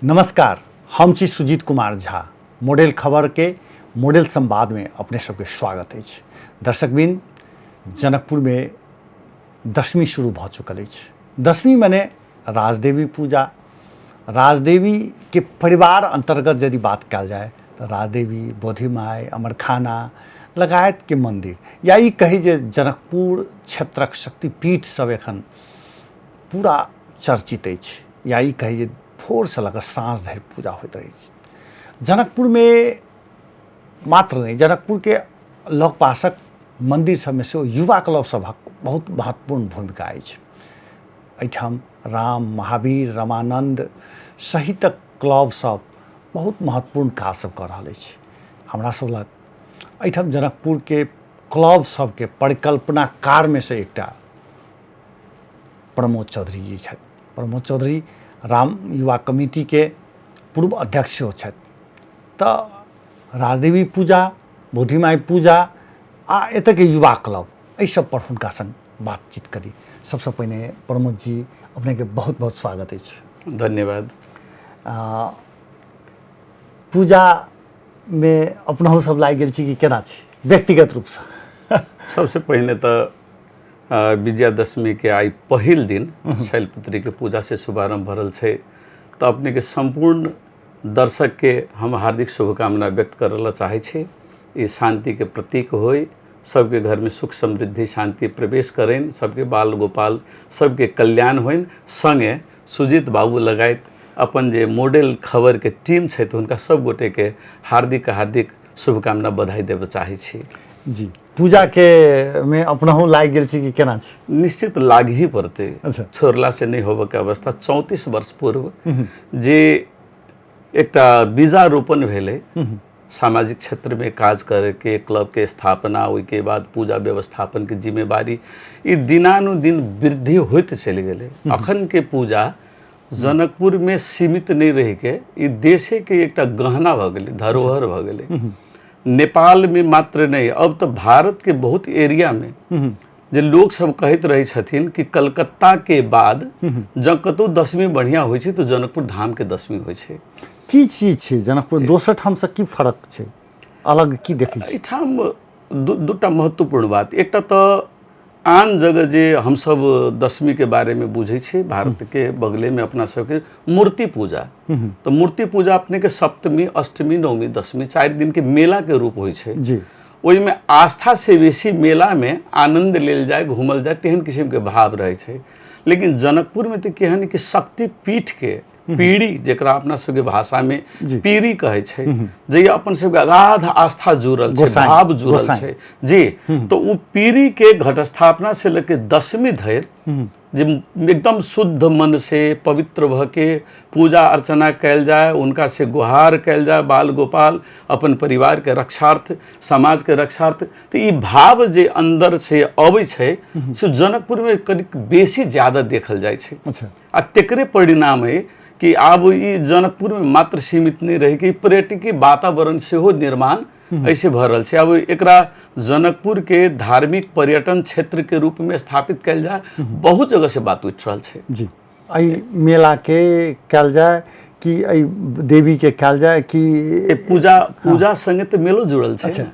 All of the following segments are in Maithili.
नमस्कार, हम छी सुजीत कुमार झा। मॉडल खबर के मॉडल संवाद में अपने सबके स्वागत अछि। दर्शकबिन, जनकपुर में दशमी शुरू भ चुकल अछि। दशमी मने राजदेवी पूजा। राजदेवी के परिवार अंतर्गत यदि बात कयल जाय तो राजदेवी, बोधिमाई, अमरखाना लगायत के मंदिर या ई कही जे जनकपुर क्षेत्रक शक्तिपीठ सब एखन पूरा चर्चित अछि, या ई कही जे भोरसँ लऽ कऽ साँझ धरि पूजा होइत रहै छै। जनकपुरमे मात्र नहि, जनकपुरके लगपासक मन्दिर सबमे सेहो युवा क्लब सभक बहुत महत्वपूर्ण भूमिका अछि। एहिठाम राम, महावीर, रामानन्द सहितक क्लब सब बहुत महत्वपूर्ण काज सब कऽ रहल अछि। हमरा सब लग एहिठाम जनकपुरके क्लब सबके परिकल्पनाकारमे से एकटा प्रमोद चौधरी जी छथि। प्रमोद चौधरी राम युवा कमिटीके पूर्व अध्यक्ष सेहो छथि। तऽ राजदेवी पूजा, बोधिमाई पूजा आ एतयके युवा क्लब, एहि सब पर हुनका संग बातचीत करी। सबसँ पहिने प्रमोद जी, अपनेके बहुत बहुत स्वागत अछि। धन्यवाद। पूजामे अपनहु सब लागि गेल छी कि केना छी व्यक्तिगत रूपसँ? सबसँ पहिने तऽ विजयादशमी के आइ पहिल दिन शैलपुत्री के पूजा से शुभारंभ भऽ रहल छै, तऽ अपने के सम्पूर्ण दर्शक के हम हार्दिक शुभकामना व्यक्त करऽ लए चाहै छी। ई शांति के प्रतीक होय, सबके घर में सुख समृद्धि शांति प्रवेश करनि, सबके बाल गोपाल सबके कल्याण होइन। संगे सुजीत बाबू लगायत अपन जे मॉडल खबर के टीम छथि हुनका सब गोटे के हार्दिक हार्दिक शुभकामना बधाई देबऽ चाहै छी। जी, पूजा के में अपनहु लागि गेल छी कि केना छी? निश्चित लागि ही पड़तै। अच्छा। छोड़ला से नहीं होबऽ के अवस्था। 34 वर्ष पूर्व जे एकटा बीजारोपण भेलै सामाजिक क्षेत्र में काज करे के, क्लब के स्थापना, ओहिके बाद पूजा व्यवस्थापन के जिम्मेवारी, ई दिनानुदिन वृद्धि होइत चलि गेलै। अखन के पूजा जनकपुर में सीमित नहीं रह के ई देशे के एकटा गहना भऽ गेलै, धरोहर भऽ गेलै। नेपाल में मात्र नहीं, अब तऽ भारत के बहुत एरिया में जे लोक सब कहैत रहै छथिन कि कलकत्ता के बाद जँ कतौ दशमी बढ़िया होइ छै तऽ जनकपुर धाम के दशमी होइ छै। की चीज छै जनकपुर दोसर ठाम से की फर्क छै, अलग की देखै छी? एहिठाम दूटा महत्वपूर्ण बात। एकटा तऽ आन जगह जे हमसब दशमी के बारे में बुझै छी, भारत के बगले में अपना सबके मूर्ति पूजा, तऽ मूर्ति पूजा अपने के सप्तमी, अष्टमी, नवमी, दशमी 4 दिन के मेला के रूप होइ छै। ओहिमे आस्था से बेसी मेला में आनंद लेल जाय, घूमल जाय, तेहन किस्म के भाव रहै छै। लेकिन जनकपुर में तऽ केहन कि शक्ति पीठ के पीढ़ी, जेकरा अपना सबके भाषा में पीढ़ी कहै छै, जे अपन सबके अगाध आस्था जुड़ल छै, भाव जुड़ल छै जी, तो उ पीढ़ी के घटस्थापना से लेके दशमी धरि जे एकदम शुद्ध मन से पवित्र भऽ के पूजा अर्चना कयल जाय, उनका से गुहार कयल जाय, बाल गोपाल अपन परिवार के रक्षार्थ, समाज के रक्षार्थ, तऽ ई भाव जे अंदर से अबै छै से जनकपुर में कनिक बेसी ज्यादा देखल जाइ छै। आ तेकरे परिणाम है कि आब ई जनकपुर में मात्र सीमित नहीं रहि के पर्यटकीय वातावरण सेहो निर्माण ऐसे भऽ रहल छै। आब एकरा जनकपुर के धार्मिक पर्यटन क्षेत्र के रूप में स्थापित कयल जाय, बहुत जगह से बात उठि रहल छै। जी, एहि मेला के कयल जाय कि एहि देवी के कयल जाय कि पूजा, पूजा संगे तऽ मेलो जुड़ल छै। अच्छा।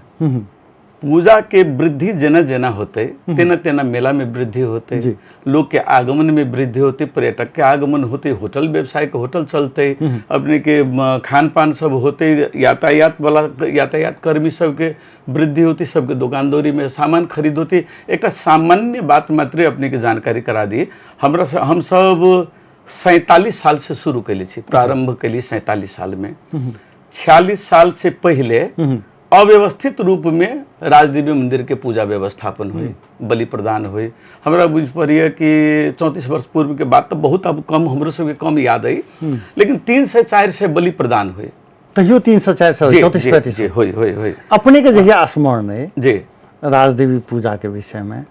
पूजा के वृद्धि जेना जेना होते तेना तेना मेला में वृद्धि होते, लोग के आगमन में वृद्धि होते, पर्यटक के आगमन होते, होटल व्यवसाय के होटल चलते, अपने के खान पान सब होते, यातायात वाला यातायात कर्मी सबके वृद्धि होती, सबके दोकानदौरी में सामान खरीद होती। एक सामान्य बात मात्र अपने के जानकारी करा दी। हमरा हम सब 47 साल से शुरू कैले छी, प्रारंभ कैली 47 साल में। 46 साल से पहले अव्यवस्थित रूप में राजदेवी मंदिर के पूजा व्यवस्थापन हुई, बलि प्रदान हुई। हमरा बुझ पड़िए कि 34 वर्ष पूर्व के बात तो बहुत अब कम हमरो सबके कम याद है, लेकिन 300 400 बलि प्रदान हुई। तहियो 300 400, 34 35 जी, होई, होई, होई। अपने के जहिया स्मरण है जी राजदेवी पूजा के विषय में,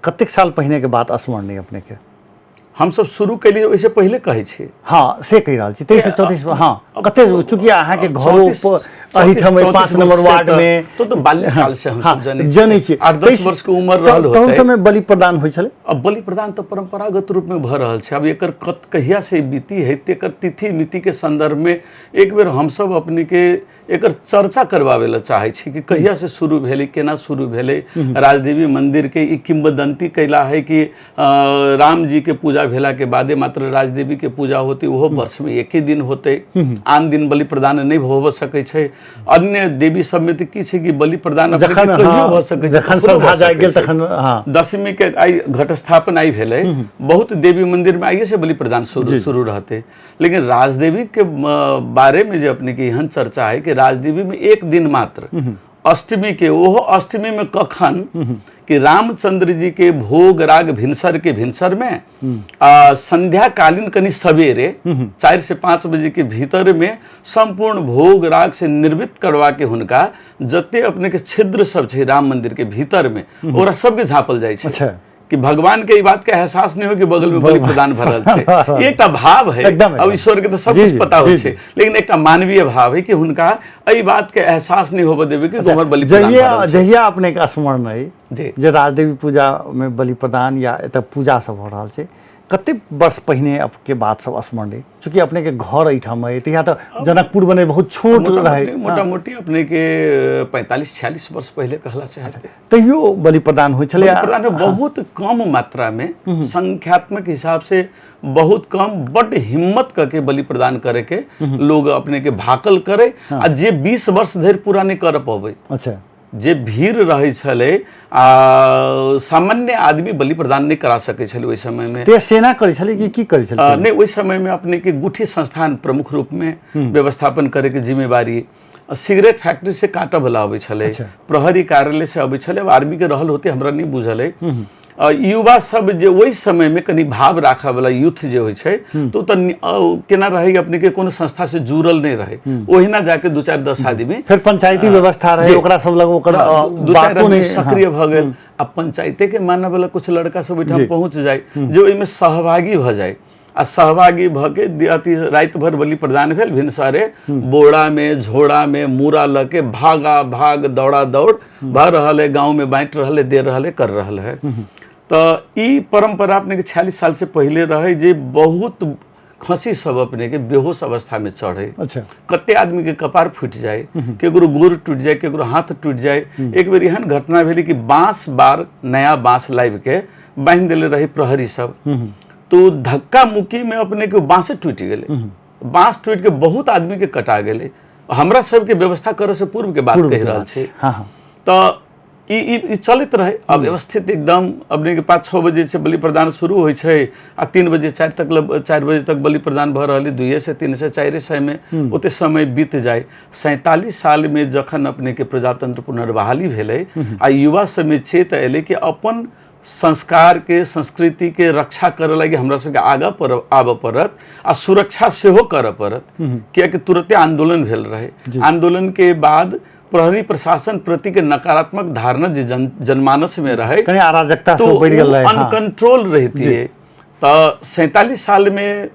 कतेक साल पहिने के बात स्मरण नहीं अपने के? हम सब शुरू कैलिए ओहिसे पहिले कहै छी। हाँ, से कहि रहल छी, 23 34, हाँ, कते, चूँकि अहाँके घरो एहिठाम 5 नंबर वार्ड में तो बाल्यकाल से हम सब जनै जनै छी, 8-10 वर्ष के उम्र रहल होतै। तहन समय बलि प्रदान होइ छलै। अब बलि प्रदान तऽ परंपरागत रूप में भऽ रहल छै। अब एकर कत कहिया से बीती है तेकर तिथि मिति के संदर्भ में एक बेर हमसब अपने के एकर चर्चा करवावे ला चाहै छी कि कहिया से शुरू भेलै, केना शुरू भेलै। राजदेवी मंदिर के ई किंवदंती कैला है कि राम जी के पूजा भेला के बादे मात्र राजदेवी के पूजा होती, ओहो वर्ष में एके दिन होते, आन दिन बलि प्रदान नहीं हो सकै छै। अन्य देवी सब में तऽ की छै कि बलि प्रदान कहियो भऽ सकै छै, जखन श्रद्धा जागि गेल तखन। दशमी के आइ घटस्थापन आइ भेलै, बहुत देवी मंदिर में आइए से बलि प्रदान शुरू रहते। लेकिन राजदेवी के बारे में जे अपने के एहन चर्चा है कि राजदेवी में एक दिन मात्र अष्टमी के, ओहो अष्टमी में कखन कि रामचंद्र जी के भोग राग भिनसर के भिनसर में संध्याकालीन कनि सवेरे 4 से 5 बजे के भीतर में संपूर्ण भोग राग से निर्वृत्त करवा के हुनका जते अपने के छिद्र सब छै राम मंदिर के भीतर में ओकरा सबके झाँपल जाइ छै। अच्छा। कि भगवान के ई बात के एहसास नहीं हो कि बगल में बलि प्रदान भरल छै। एकटा भाव है, अब ईश्वर के तो सब कुछ पता होइ छै, लेकिन एकटा मानवीय भाव है कि हुनका एहि बात के एहसास नहीं होबे देबे कि गोबर बलि प्रदान भरल छै। जहिया अपने के स्मरण अइ जे राजदेवी पूजा में बलि प्रदान या एतऽ पूजा सब हो रहल छै, कते वर्ष पहिने के बात सब स्मरण अइ? चूँकि अपने के घर एहिठाम अइ तहिया तऽ जनकपुर बने बहुत छोट रहे। मोटा मोटी अपने के 45-46 वर्ष पहिले कहला से हेतै। तैयो बलि प्रदान होइ छलै? बलि प्रदान बहुत कम मात्रा में, संख्यात्मक हिसाब से बहुत कम, बड हिम्मत करके बलि प्रदान करे के लोग अपने के भाकल करे। आ जे 20 वर्ष धरि पूरा नहीं कर पबै। अच्छा। जे भीड़ रहै छलै आ सामान्य आदमी बलि प्रदान नहीं करा सकै छलै ओहि समय में। ते सेना करै छलै कि की करै छलै? नहीं, ओहि समय में अपने के गुठी संस्थान प्रमुख रूप में व्यवस्थापन करे के जिम्मेवारी, सिगरेट फैक्ट्री से काटऽ वाला अबै छलै, प्रहरी कार्यालय से अबै छलै, अब आर्मी के रहल होते हमरा नहीं बुझल है। युवा सब जे ओहि समय में कनि भाव राखऽ वाला यूथ जे होइ छै तो तऽ केना रहै अपने के कोनो संस्था से जुड़ल नहीं रहे, ओहिना जाके 2-4-10 आदमी, फिर पंचायती व्यवस्था रहे ओकरा सब लग ओकर 2-4 आदमी सक्रिय भऽ गेल। आ पंचायते के मानऽ वाला कुछ लड़का सब ओहिठाम पहुँच जाय जे ओहिमे सहभागी भऽ जाय, आ सहभागी भऽ के अथी राति भर बलि प्रदान भेल, भिनसरे बोरा में झोरा में मूड़ा लऽ के भागा भाग दौड़ा दौड़ भऽ रहल है, गाँव में बाँटि रहल है, दे रहल है, कर रहल है। तऽ ई परंपरा अपने के 46 साल से पहिले रहे जे बहुत खसी सब अपने के बेहोश अवस्था में चढ़े। अच्छा। कते आदमी के कपार फूटि जाए, केकरो गोर टूटि जाए, केकरो हाथ टूटि जाए। एक बेर एहन घटना भेलै कि बाँस बार नया बाँस लाबि के बान्हि देले रहे प्रहरी सब, तो धक्का मुक्की में अपने के बाँसे टूटि गेलै, बाँस टूटि के बहुत आदमी के कटा गेलै। हमरा सबके व्यवस्था करे से पूर्व के बात कहि रहल छी। तऽ ई चलैत रहे अव्यवस्थित एकदम। अपने के 5-6 बजे से बलि प्रदान शुरू होइ छै आ 3 बजे 4 बजे तक बलि प्रदान भऽ रहल है, 2 से 3 से 4 सय में ओते समय बीत जाए। 47 साल में जखन अपने के प्रजातंत्र पुनर्बहाली भेलै आ युवा सब में चेत एलै कि अपन संस्कार के संस्कृति के रक्षा करे लागि हमरा सबके आगा पर आबऽ पड़त आ सुरक्षा सेहो करऽ पड़त, कियाकि तुरते आंदोलन भेल रहे। आंदोलन के बाद प्रहरी प्रशासन प्रति के नकारात्मक धारणा जे जनमानस में रहे, कनि अराजकता सब बढ़ि गेल रहे, अनकंट्रोल रहती। तऽ 47 साल में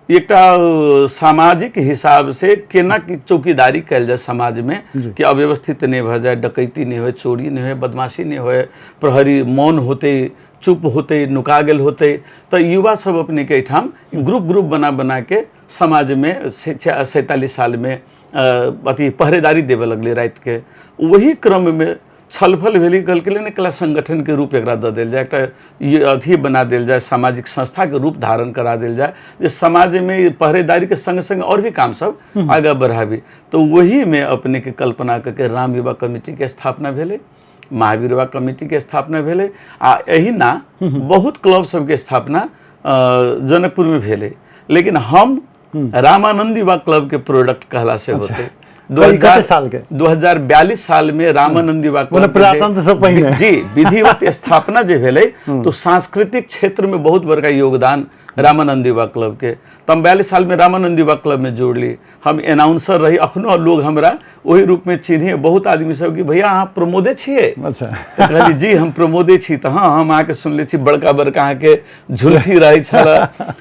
एकटा सामाजिक हिसाब से केना की चौकीदारी कयल जाय समाज में कि अव्यवस्थित नहीं भऽ जाए, डकैती नहीं होए, चोरी नहीं होए, बदमाशी नहीं होए, प्रहरी मौन होते, चुप होते, नुका गेल होते। तऽ युवा सब अपने के एहिठाम ग्रुप ग्रुप बना बना के समाज में 47 साल में अथी पहरेदारी देबे लगलै राति के। वही क्रम में छलफल भेलै, कहलकै ने कला संगठन के रूप एकरा दऽ देल जाय, एकटा ये अथी बना देल जाय, सामाजिक संस्था के रूप धारण करा देल जाय जे समाज में पहरेदारी के संग संग और भी काम सब आगा बढ़ाबी। तो वही में अपने के कल्पना करके राम युवा कमेटी के स्थापना भेलै, महावीर युवा कमेटी के स्थापना भेलै आ एहिना बहुत क्लब सबके स्थापना जनकपुर में भेलै। लेकिन हम रामानंद युवा क्लब के प्रोडक्ट कहला से होते। 2042 साल में रामानंद युवा क्लब प्रजातंत्र से पहले जी विधिवत स्थापना जे भेलै तो सांस्कृतिक क्षेत्र में बहुत बड़का योगदान रामानंद युवा क्लब के। तऽ हम 42 सालमे रामानंद युवा क्लबमे जुड़ली। हम एनाउंसर रही, अखनो लोग हमरा ओहि रूपमे चिन्हे, बहुत आदमी सब कि भैया अहाँ प्रमोदे छियै। तऽ कहली जी हम प्रमोदे छी। तऽ हाँ, हम अहाँके सुनले छी, बड़का बड़का अहाँके झुलफी रहै छल,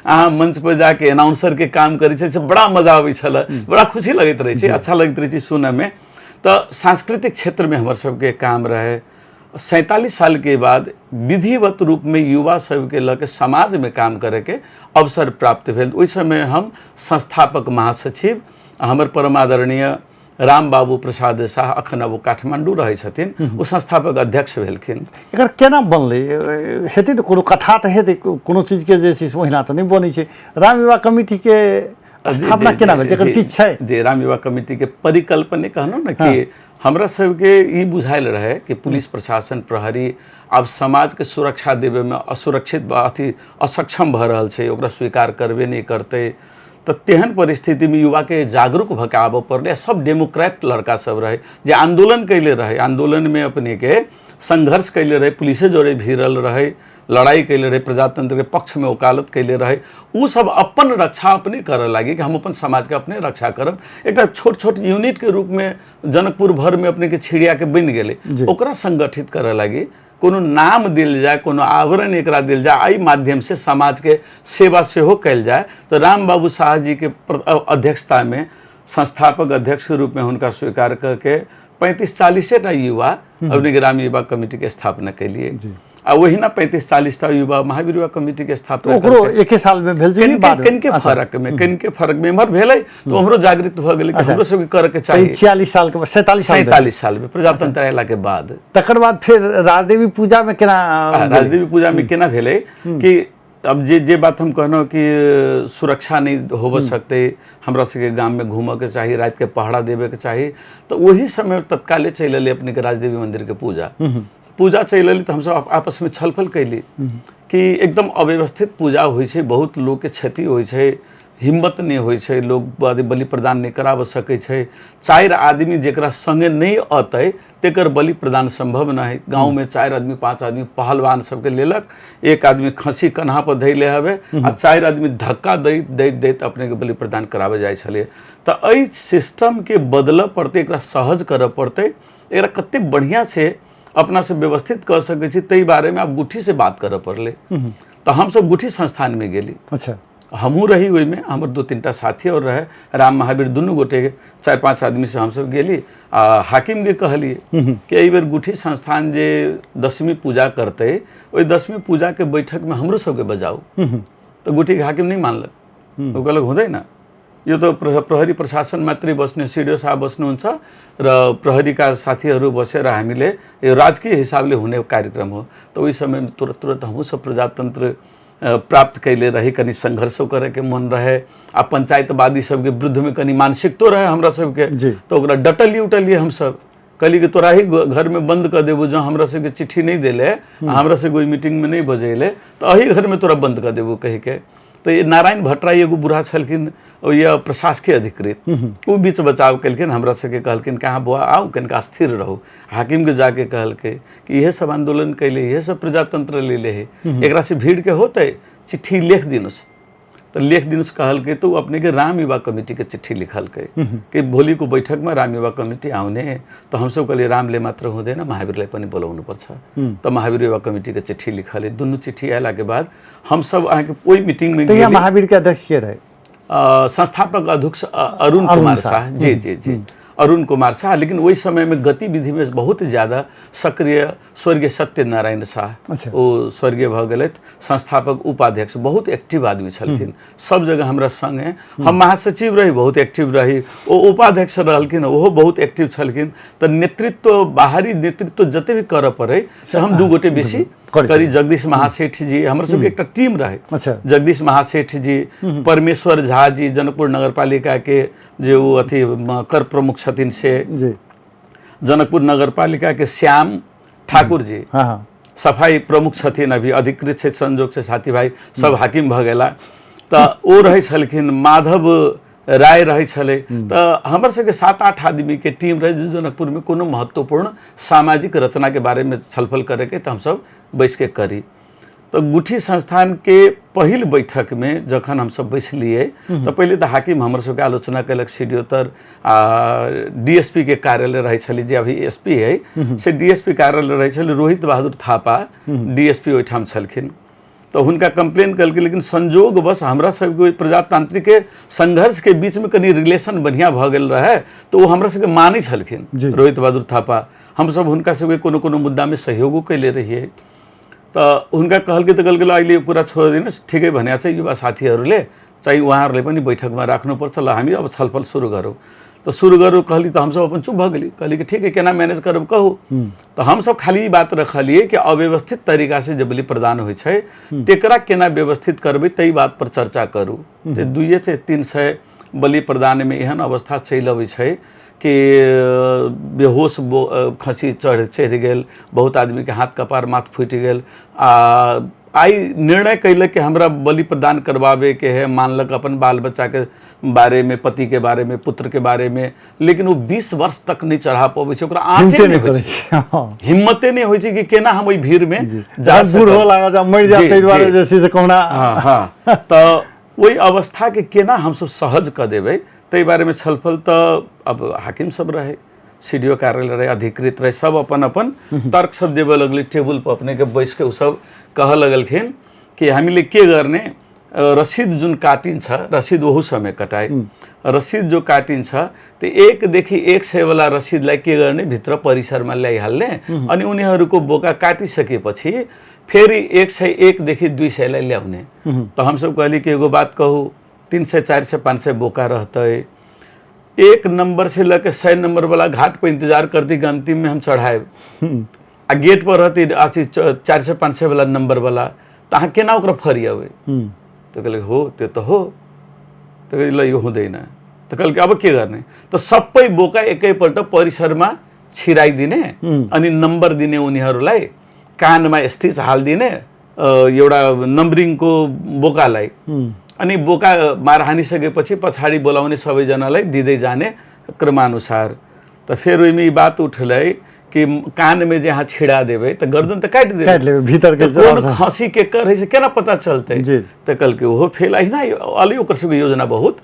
अहाँ मंच पर जाके एनाउंसर के काम करै छल, बड़ा मजा अबै छल, बड़ा खुशी लगैत रहै छै, अच्छा लगैत रहै छै सुनऽमे। तऽ सांस्कृतिक क्षेत्रमे हमर सबके काम रहै। 47 सालके बाद विधिवत रूपमे युवा सबके लऽ के समाजमे काम करैके अवसर प्राप्त भेल। ओहि समय हम संस्थापक महासचिव, हमर परम आदरणीय राम बाबू प्रसाद शाह, अखन अब ओ काठमांडू रहै छथिन, ओ संस्थापक अध्यक्ष भेलखिन। एकर केना बनलै हेतै तऽ कोनो कथा तऽ हेतै, कोनो चीजके जे छै से ओहिना तऽ नहि बनै छै। राम युवा कमिटीके स्थापना केना भेल, एकर किछु छै? जे राम युवा कमिटीके परिकल्पने कहलहुँ ने कि हमरा सबके ई बुझायल रहे कि पुलिस प्रशासन प्रहरी आब समाजके सुरक्षा देबैमे असुरक्षित अथी असक्षम भऽ रहल छै, ओकरा स्वीकार करबे नहि करतै। तऽ तेहन परिस्थितिमे युवाके जागरूक भऽ के आबऽ पड़लै। सब डेमोक्रेट लड़का सब रहै जे आंदोलन कैले रहै, आंदोलनमे अपनेके संघर्ष कैले रहै, पुलिसे जोड़े भिड़ल रहै, लड़ाई कैले रहै, प्रजातंत्रके पक्षमे वकालत कैले रहै, ओ सब अपन रक्षा अपने करऽ लागी कि हम अपन समाजके अपने रक्षा करब। एकटा छोट छोट यूनिटके रूपमे जनकपुर भरमे अपनेके छिड़ियाके बनि गेलै, ओकरा संगठित करऽ लागी कोनो नाम देल जाय, कोनो आवरण एकरा देल जाय, एहि माध्यमसँ समाजके सेवा सेहो कयल जाय। तऽ राम बाबू शाह जीके अध्यक्षतामे संस्थापक अध्यक्षके रूपमे हुनका स्वीकार कऽ के 35-40टा युवा अपने राम युवा कमिटीके स्थापना केलिए। आ ओहिना 35-40टा युवा महावीर युवा कमिटीके स्थापना ओकरो एके साल में भेल छै? कनिके फरक में, कनिके फरक में एम्हर भेलै तऽ उम्हरो जागृत भऽ गेलै कि हमरो सबके करऽ के चाही। 46 साल के 47 साल 47 साल में प्रजातंत्र अयला के बाद। तकर बाद फेर राजदेवी पूजा में केना? राजदेवी पूजा में केना भेलै कि अब जे जे बात हम कहलहुँ कि सुरक्षा नहीं होबऽ सकतै, हमरा सबके गाममे घूमऽके चाही, रातिके पहरा देबेके चाही, तऽ ओही समय तत्काले चलि एलै अपनेके राजदेवी मन्दिरके पूजा। पूजा चलि एलै तऽ हमसब आपसमे छलफल कैली कि एकदम अव्यवस्थित पूजा होइ छै, बहुत लोकके क्षति होइ छै, हिम्मत नहि होइ छै, लोक बलि प्रदान नहि कराबऽ सकै छै, 4 आदमी जकरा सङ्गे नहि अतै तेकर बलि प्रदान सम्भव नहि है। गाँवमे 4 आदमी 5 आदमी पहलवान सबके लेलक, एक आदमी खस्सी कन्हा पर धैले हवे आ 4 आदमी धक्का दैत दैत दैत अपनेके बलि प्रदान कराबे जाइ छलै। तऽ एहि सिस्टमके बदलऽ पड़तै, एकरा सहज करऽ पड़तै, एकरा कते बढ़िआँ छै अपना से व्यवस्थित कऽ सकै छी, ताहि बारेमे आब गुठीसँ बात करऽ पड़लै। तऽ हमसब गुठी संस्थानमे गेली। अच्छा, हमहूँ रही ओहिमे, हमर 2-3 टा साथी आओर रहै, राम महावीर दुनू गोटे 4-5 आदमीसँ हमसब गेली आ हाकिमके कहलियै कि एहि बेर गुठी संस्थान जे दशमी पूजा करतै ओहि दशमी पूजाके बैठकमे हमरो सबके बजाउ। तऽ गुठीके हाकिम नहि मानलक, ओ कहलक हुँदैन, यो त प्रहरी प्रशासन मात्रै बस्ने, सिडिओ साहब बस्नुहुन्छ र प्रहरीका साथीहरू बसेर हामीले यो राजकीय हिसाबले हुने कार्यक्रम हो। त ओहि समयमा तुरंत तुरंत हमहूँ सब प्रजातन्त्र प्राप्त कैले रही, कनि संघर्षो करैके मन रहे आ पंचायतवादी सबके विरुद्धमे कनि मानसिकतो रहे हमरा सबके, तऽ ओकरा डटलियै उटलियै हमसब, कहलियै कि तोरा ही घरमे बंद कऽ देबो, जँ हमरा सबके चिट्ठी नहि देले आ हमरा सबके ओहि मीटिंगमे नहि बजेले तऽ एही घरमे तोरा बंद कऽ देबो कहिके। तऽ नारायण भट्टराई एगो बूढ़ा छलखिन ओहि प्रशासकीय अधिकृत, ओ बीच बचाव केलखिन, हमरा सबके कहलखिन कि अहाँ बौआ आउ कनिका स्थिर रहू। हाकिमके जाके कहलकै कि इहे सब आंदोलन कैले, इहे सब प्रजातंत्र लेले है, एकरा से भीड़ के होतै, चिट्ठी लिख दिनुस। तऽ लेख दिनुस कहलकै तऽ ओ अपनेके राम युवा कमिटीके चिट्ठी लिखलकै कि भोलिको बैठकमा राम युवा कमिटी आउने। तऽ हमसब कहलियै रामले मात्र हुँदैन, महावीरलाई पनि बोलाउनुपर्छ। तऽ महावीर युवा कमिटीके चिट्ठी लिखलै। दुनू चिट्ठी अयलाके बाद हमसब अहाँके ओहि मीटिंगमे गेली। महावीर के अध्यक्ष के रहे? संस्थापक अध्यक्ष अरुण कुमार शाह। जी जी जी, अरुण कुमार शाह। लेकिन ओहि समयमे गतिविधिमे बहुत ज्यादा सक्रिय स्वर्गीय सत्यनारायण शाह, ओ स्वर्गीय भऽ गेलथि, संस्थापक उपाध्यक्ष, बहुत एक्टिव आदमी छलखिन, सब जगह हमरा संगे। हम महासचिव रही, बहुत एक्टिव रही, ओ उपाध्यक्ष रहलखिन, ओहो बहुत एक्टिव छलखिन। तऽ नेतृत्व, बाहरी नेतृत्व जते भी करऽ पड़ै से हम 2 गोटे बेसी करी। जगदीश महासेठ जी, हमर सबके एकटा टीम रहे। जगदीश महासेठ जी, परमेश्वर झा जी, जनकपुर नगरपालिका के जे ओ अथी कर प्रमुख छथिन से, जनकपुर नगरपालिका के श्याम ठाकुर जी सफाई प्रमुख छथिन, अभी अधिकृत छै, संजोग से साथी भाई सब हाकिम भऽ गेला। तऽ ओ रहै छलखिन, माधव राय रहै छलै। तऽ हमर सबके 7-8 आदमीके टीम रहै जे जनकपुरमे कोनो महत्वपूर्ण सामाजिक रचनाके बारेमे छलफल करैके तऽ हमसब बैसके करी। तऽ गुठी संस्थानके पहिल बैठकमे जखन हमसब बैसलियै तऽ पहिले तऽ हाकिम हमर सबके आलोचना केलक, सी.डी.ओ तर आ डीएसपी के कार्यालय रहै छलै, जे अभी एसपी है से डीएसपी कार्यालय रहै छलै, रोहित बहादुर थापा डीएसपी ओहिठाम छलखिन। तऽ हुनका कंप्लेन केलकै, लेकिन संजोगवश हमरा सबके ओहि प्रजातांत्रिक संघर्षके बीचमे कनि रिलेशन बढ़िआँ भऽ गेल रहै, तऽ ओ हमरा सबके मानै छलखिन रोहित बहादुर थापा। हमसब हुनका सबके कोनो कोनो मुद्दामे सहयोगो कैले रहियै। तऽ हुनका कहलकै तऽ कहलकै ल अहिले यो कुरा छोडिदिनुहोस्, ठिकै भनेको छ युवा साथीहरूले चाहिँ उहाँहरूले पनि बैठकमा राख्नुपर्छ, ल हामी अब छलफल सुरु गरौँ। तऽ सुरु गरौँ कहली तऽ हमसब अपन चुप भऽ गेली, कहली कि ठीक है केना मैनेज करब कहू। तऽ हमसब खाली ई बात रखलियै कि अव्यवस्थित तरीका से जे बलि प्रदान होइ छै तेकरा केना व्यवस्थित करबै ताहि बात पर चर्चा करू। जे 200 से 300 बलि प्रदानमे एहन अवस्था चलि अबै छै कि बेहोश खसी चढ़ि गेल, बहुत आदमीके हाथ कपार माथ फूटि गेल। आ आइ निर्णय कैलक कि हमरा बलि प्रदान करवाबेके है, मानलक अपन बाल बच्चाके बारेमे, पतिके बारेमे, पुत्रके बारेमे, लेकिन ओ 20 वर्ष तक नहि चढ़ा पबै छै, ओकरा आँचे नहि होइ छै, हिम्मते नहि होइ छै कि केना हम ओहि भीड़मे जा बूढ़ हो लागल मरि जाय, ताहि दुआरे जे छै से कहुना। हँ, तऽ ओहि अवस्थाके केना हमसब सहज कऽ देबै ताहि बारेमे छलफल। तऽ अब हाकिम सब रहै, सी.डी.ओ कार्यालय रहै, अधिकृत रहै, सब अपन अपन तर्क सब देबऽ लगलै। टेबुल पर अपनेके बैसके ओ सब कहऽ लगलखिन कि हामीले के गर्ने, रसिद जुन काटिन्छ, रसिद ओहु समय कटाइ, रसिद जो काटिन्छ त्यो 1 देखि 100 वाला रसिदलाई के गर्ने, भित्र परिसरमा ल्याइहाल्ने, अनि उनीहरूको बोका काटिसकेपछि फेरि 101 देखि 200 लाई ल्याउने। तऽ हमसब कहली कि एगो बात कहू, 300 400 500 बोका रहतै, 1 नंबर से लके 100 नंबर वाला घाट पर इंतजार करती कि अंतिम में हम चढ़ाएब, आ गेट पर रहती अथी 400 500 वाला नंबर वाला, तऽ अहाँ केना ओकरा फरियाबै? तऽ कहलक हो त्यो तऽ हो, तऽ कहलक ल यो हुँदैन। तऽ कहलक अब के गर्ने, तऽ सबै बोका एकैपल्ट परिसरमा छिराइदिने अनि नम्बर दिने उनीहरूलाई, कानमा स्टिच हालिदिने एउटा नम्बरिङको बोकालाई, अनि बोका मार हानिसकेपछि पछाडि बोलाउने सबैजनालाई दिँदै जाने क्रमानुसार। तऽ फेर ओहिमे ई बात उठलै कि कानमे जे अहाँ छिड़ा देबै तऽ गर्दन तऽ काटि देबै, भीतर के कोन खसी के कर है से केना पता चलतै? तऽ कहलकै ओहो फेल। अहिना अलै ओकर सबके योजना बहुत,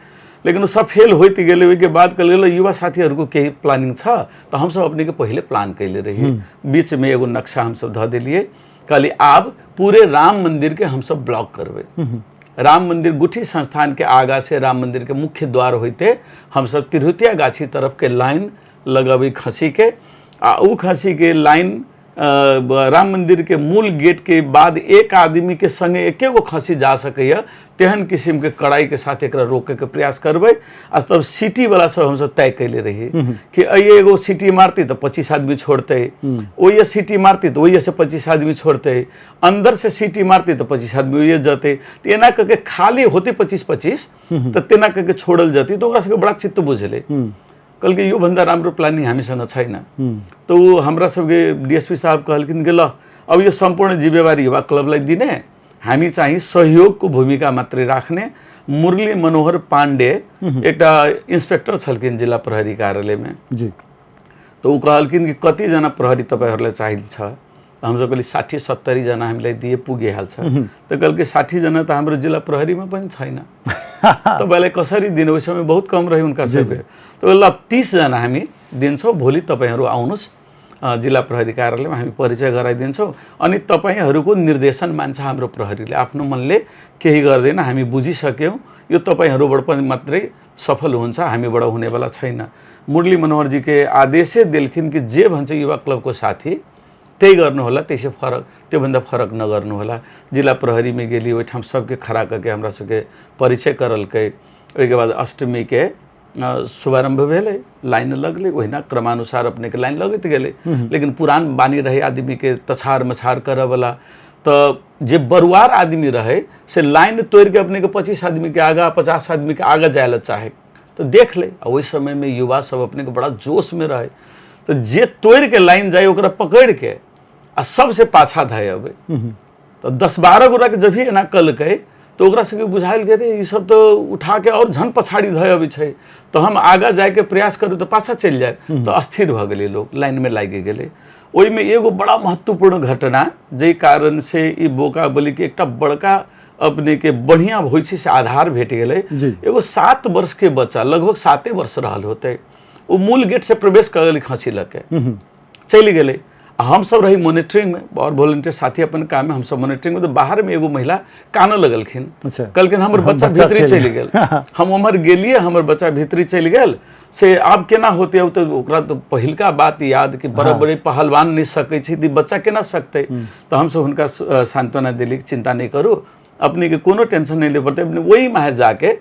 लेकिन ओ सब फेल होइत गेलै। ओहिके बाद कहल युवा साथीहरूको केही प्लानिङ छ, तऽ हमसब अपनेके पहिले प्लान कैले रहियै, बीचमे एगो नक्शा हमसब धऽ देलियै, कहली आब पूरे राम मंदिर के हमसब ब्लॉक करबै। राम मंदिर गुठी संस्थान के आगा से राम मंदिर के मुख्य द्वार होते हमसब तिरहुतिया गाछी तरफ के लाइन लगबै खसी के, आ उ खसी के लाइन राम मंदिर के मूल गेट के बाद एक आदमी के संगे एके गो खसी जा सकैया, तेहन किसिम के कड़ाई के साथ एकरा रोके के प्रयास करबै। आ तब सिटी वाला सब हमसब तय कैले रहियै कि अइ एगो सिटी मारती तऽ 25 आदमी छोड़तै, ओहिए सिटी मारती तऽ ओहिए से 25 आदमी छोड़तै, अंदर से सिटी मारती तऽ 25 आदमी ओहिए जतै, तऽ एना कऽ के खाली होतै 25-25 तऽ तेना कऽ के छोड़ल जतै। तऽ ओकरा सबके बड़ा चित्त बुझलै, कहलकै योभन्दा राम्रो प्लानिङ हामीसँग छैन। तऽ ओ हमरा सबके डीएसपी साहब कहलखिन कि ल अब यो सम्पूर्ण जिम्मेवारी युवा क्लबलाई दिने, हामी चाहिँ सहयोगको भूमिका मात्रै राख्ने। मुरली मनोहर पाण्डे एकटा इन्सपेक्टर छलखिन जिल्ला प्रहरी कार्यालयमे, तऽ ओ कहलखिन कि कतिजना प्रहरी तपाईँहरूलाई चाहिन्छ? हमसब कहली 60-70 जना हामीलाई दिए पुगिहाल्छ। तऽ कहलकै 60 जना तऽ हाम्रो जिल्ला प्रहरीमा पनि छैन, तपाईँलाई कसरी दिने? ओहि समय बहुत कम रह्यो हुनका सबके। तऽ ल 30 जना हामी दिन्छौँ, भोलि तपाईँहरू आउनुहोस् जिल्ला प्रहरी कार्यालयमा, हामी परिचय गराइदिन्छौँ, अनि तपाईँहरूको निर्देशन मान्छ हाम्रो प्रहरीले, आफ्नो मनले केही गर्दैन, हामी बुझिसक्यौँ, यो तपाईँहरूबाट पनि मात्रै सफल हुन्छ, हामीबाट हुनेवाला छैन। मुरली मनोहरजीके आदेशै देलखिन कि जे भन्छ युवा क्लबको साथी त्यही गर्नुहोला, त्यसै फरक त्योभन्दा फरक नगर्नुहोला। जिल्ला प्रहरीमे गेली, ओहिठाम सबके खड़ा करके हमरा सबके परिचय करलकै। ओहिके बाद अष्टमीके शुभारम्भ भेलै, लाइन लगलै, ओहिना क्रमानुसार अपनेके लाइन लगैत गेलै। लेकिन पुरान बानी रहै आदमीके तछार मछार करऽवला, तऽ जे बरुआर आदमी रहै से लाइन तोड़िके अपनेके 25 आदमीके आगा 50 आदमीके आगा जाय लए चाहे, तऽ देख लै। आ ओहि समयमे युवा सब अपनेके बड़ा जोशमे रहै, तऽ जे तोड़िके लाइन जाइ ओकरा पकड़िके आ सबसे पाछा धय अबै। तऽ 10-12 गोटाके जब भी एना कलकै तऽ ओकरा सबके बुझायल कि रे ई सब तऽ उठाके और झन पछाड़ी धय अबै छै, तऽ हम आगा जायके प्रयास करू तऽ पाछा चलि जाय। तऽ अस्थिर भऽ गेलै लोक, लाइनमे लागि गेलै। ओहिमे एगो बड़ा महत्वपूर्ण घटना जाहि कारण से ई बोका बलिके एकटा बड़का अपने के बढ़िया होइ छै से आधार भेट गेलै। एगो 7 वर्ष के बच्चा, लगभग 7 वर्ष रहल होतै, ओ मूल गेट से प्रवेश कर गेलै खसी लऽ के चलि गेलै। आ हमसब रही मॉनिटरिंग में और वॉलंटियर साथी अपन काम में, हमसब मॉनिटरिंग में, तो बाहर में एगो महिला कानऽ लगलखिन। कहलखिन हमर बच्चा भीतरी चलि गेल। हम उम्हर गेलियै, हमर बच्चा भीतरी चलि गेल, से आब केना होतै? अब तऽ ओकरा तऽ पहिलका बात याद कि बड़े बड़े पहलवान नहि सकै छै, तऽ बच्चा केना सकतै? तऽ हमसब हुनका सांत्वना देली, चिंता नहि करू, अपने के कोनो टेंशन नहीं ले पड़तै, अपने वही माहे जाके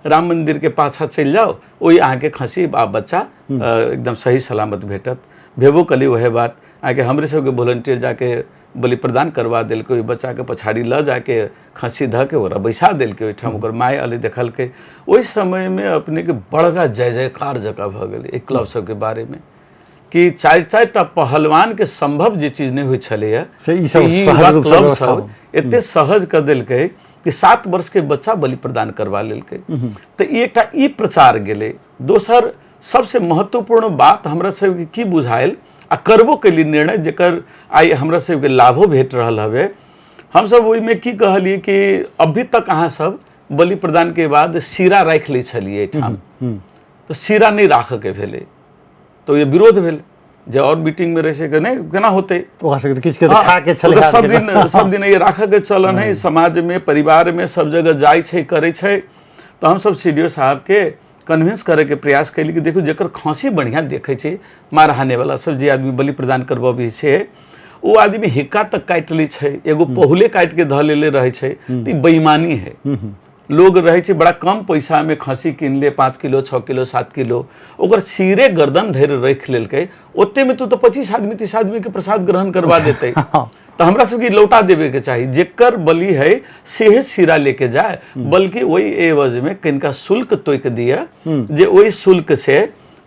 राम मंदिर के पाछा चलि जाओ, वही अहाँके खसी आ बच्चा एकदम सही सलामत भेटत। भेबो कली वह बात, अहाँके हमरे सबके वॉलंटियर जाके बलि प्रदान करवा देलकै, ओहि बच्चाके पछाड़ी लऽ जाके खसी धऽ के ओकरा बैसा देलकै ओहिठाम। ओकर माय अली देखलकै। ओहि समयमे अपनेके बड़का जय जयकार जकाँ भऽ गेलै एहि क्लब सबके बारेमे कि चारि चारि टा पहलवान के संभव जे चीज नहीं होइ छलैया से ई सब सहज रूप से क्लब व्यवस्था सब एते सहज कर देलकै कि 7 वर्ष के बच्चा बलि प्रदान करवा लेलकै। तऽ ई एकटा ई प्रचार गेलै। दोसर सबसे महत्वपूर्ण बात हमरा सबके की बुझायल आ करबो कैली निर्णय, जेकर आइ हमरा सबके लाभो भेट रहल हवे, हमसब ओहिमे की कहलियै कि अभी तक अहाँ सब बलि प्रदान के बाद सीरा राखि लै छलियै एहिठाम, तऽ सीरा नहि राखऽके भेलै, तो ये विरोध भेल जे और मीटिंग में रहे छै कि नहीं केना होतै, ओकरा सबके किछु के खा के छलै। सब दिन सब दिन ये राखऽ के चलन है समाज में, परिवार में, सब जगह जाइ छै करै छै। तऽ हमसब सी डी ओ साहब के कन्विंस करे के प्रयास कैली कि देखू जेकर खांसी बढ़िया देखै छै मार हाने वाला सब जे आदमी बलि प्रदान करबी छै ओ आदमी हिक्का तक काटि लै छै, एगो पहुले काटि के धऽ लेले रहै छै, तऽ ई बेईमानी है। लोग रहै छै बड़ा कम पैसा में खसी किनले 5 किलो 6 किलो 7 किलो, ओकर सिरे गर्दन धरि राखि लेलकै, ओते में तू तो 25 आदमी 30 आदमी के प्रसाद ग्रहण करवा देते। तो हमरा सबके लौटा देवे के चाही, जेकर बलि है सेहे सिरा लेके जाए, बल्कि वही एवज में किनका शुल्क तोक दिया जे वही शुल्क से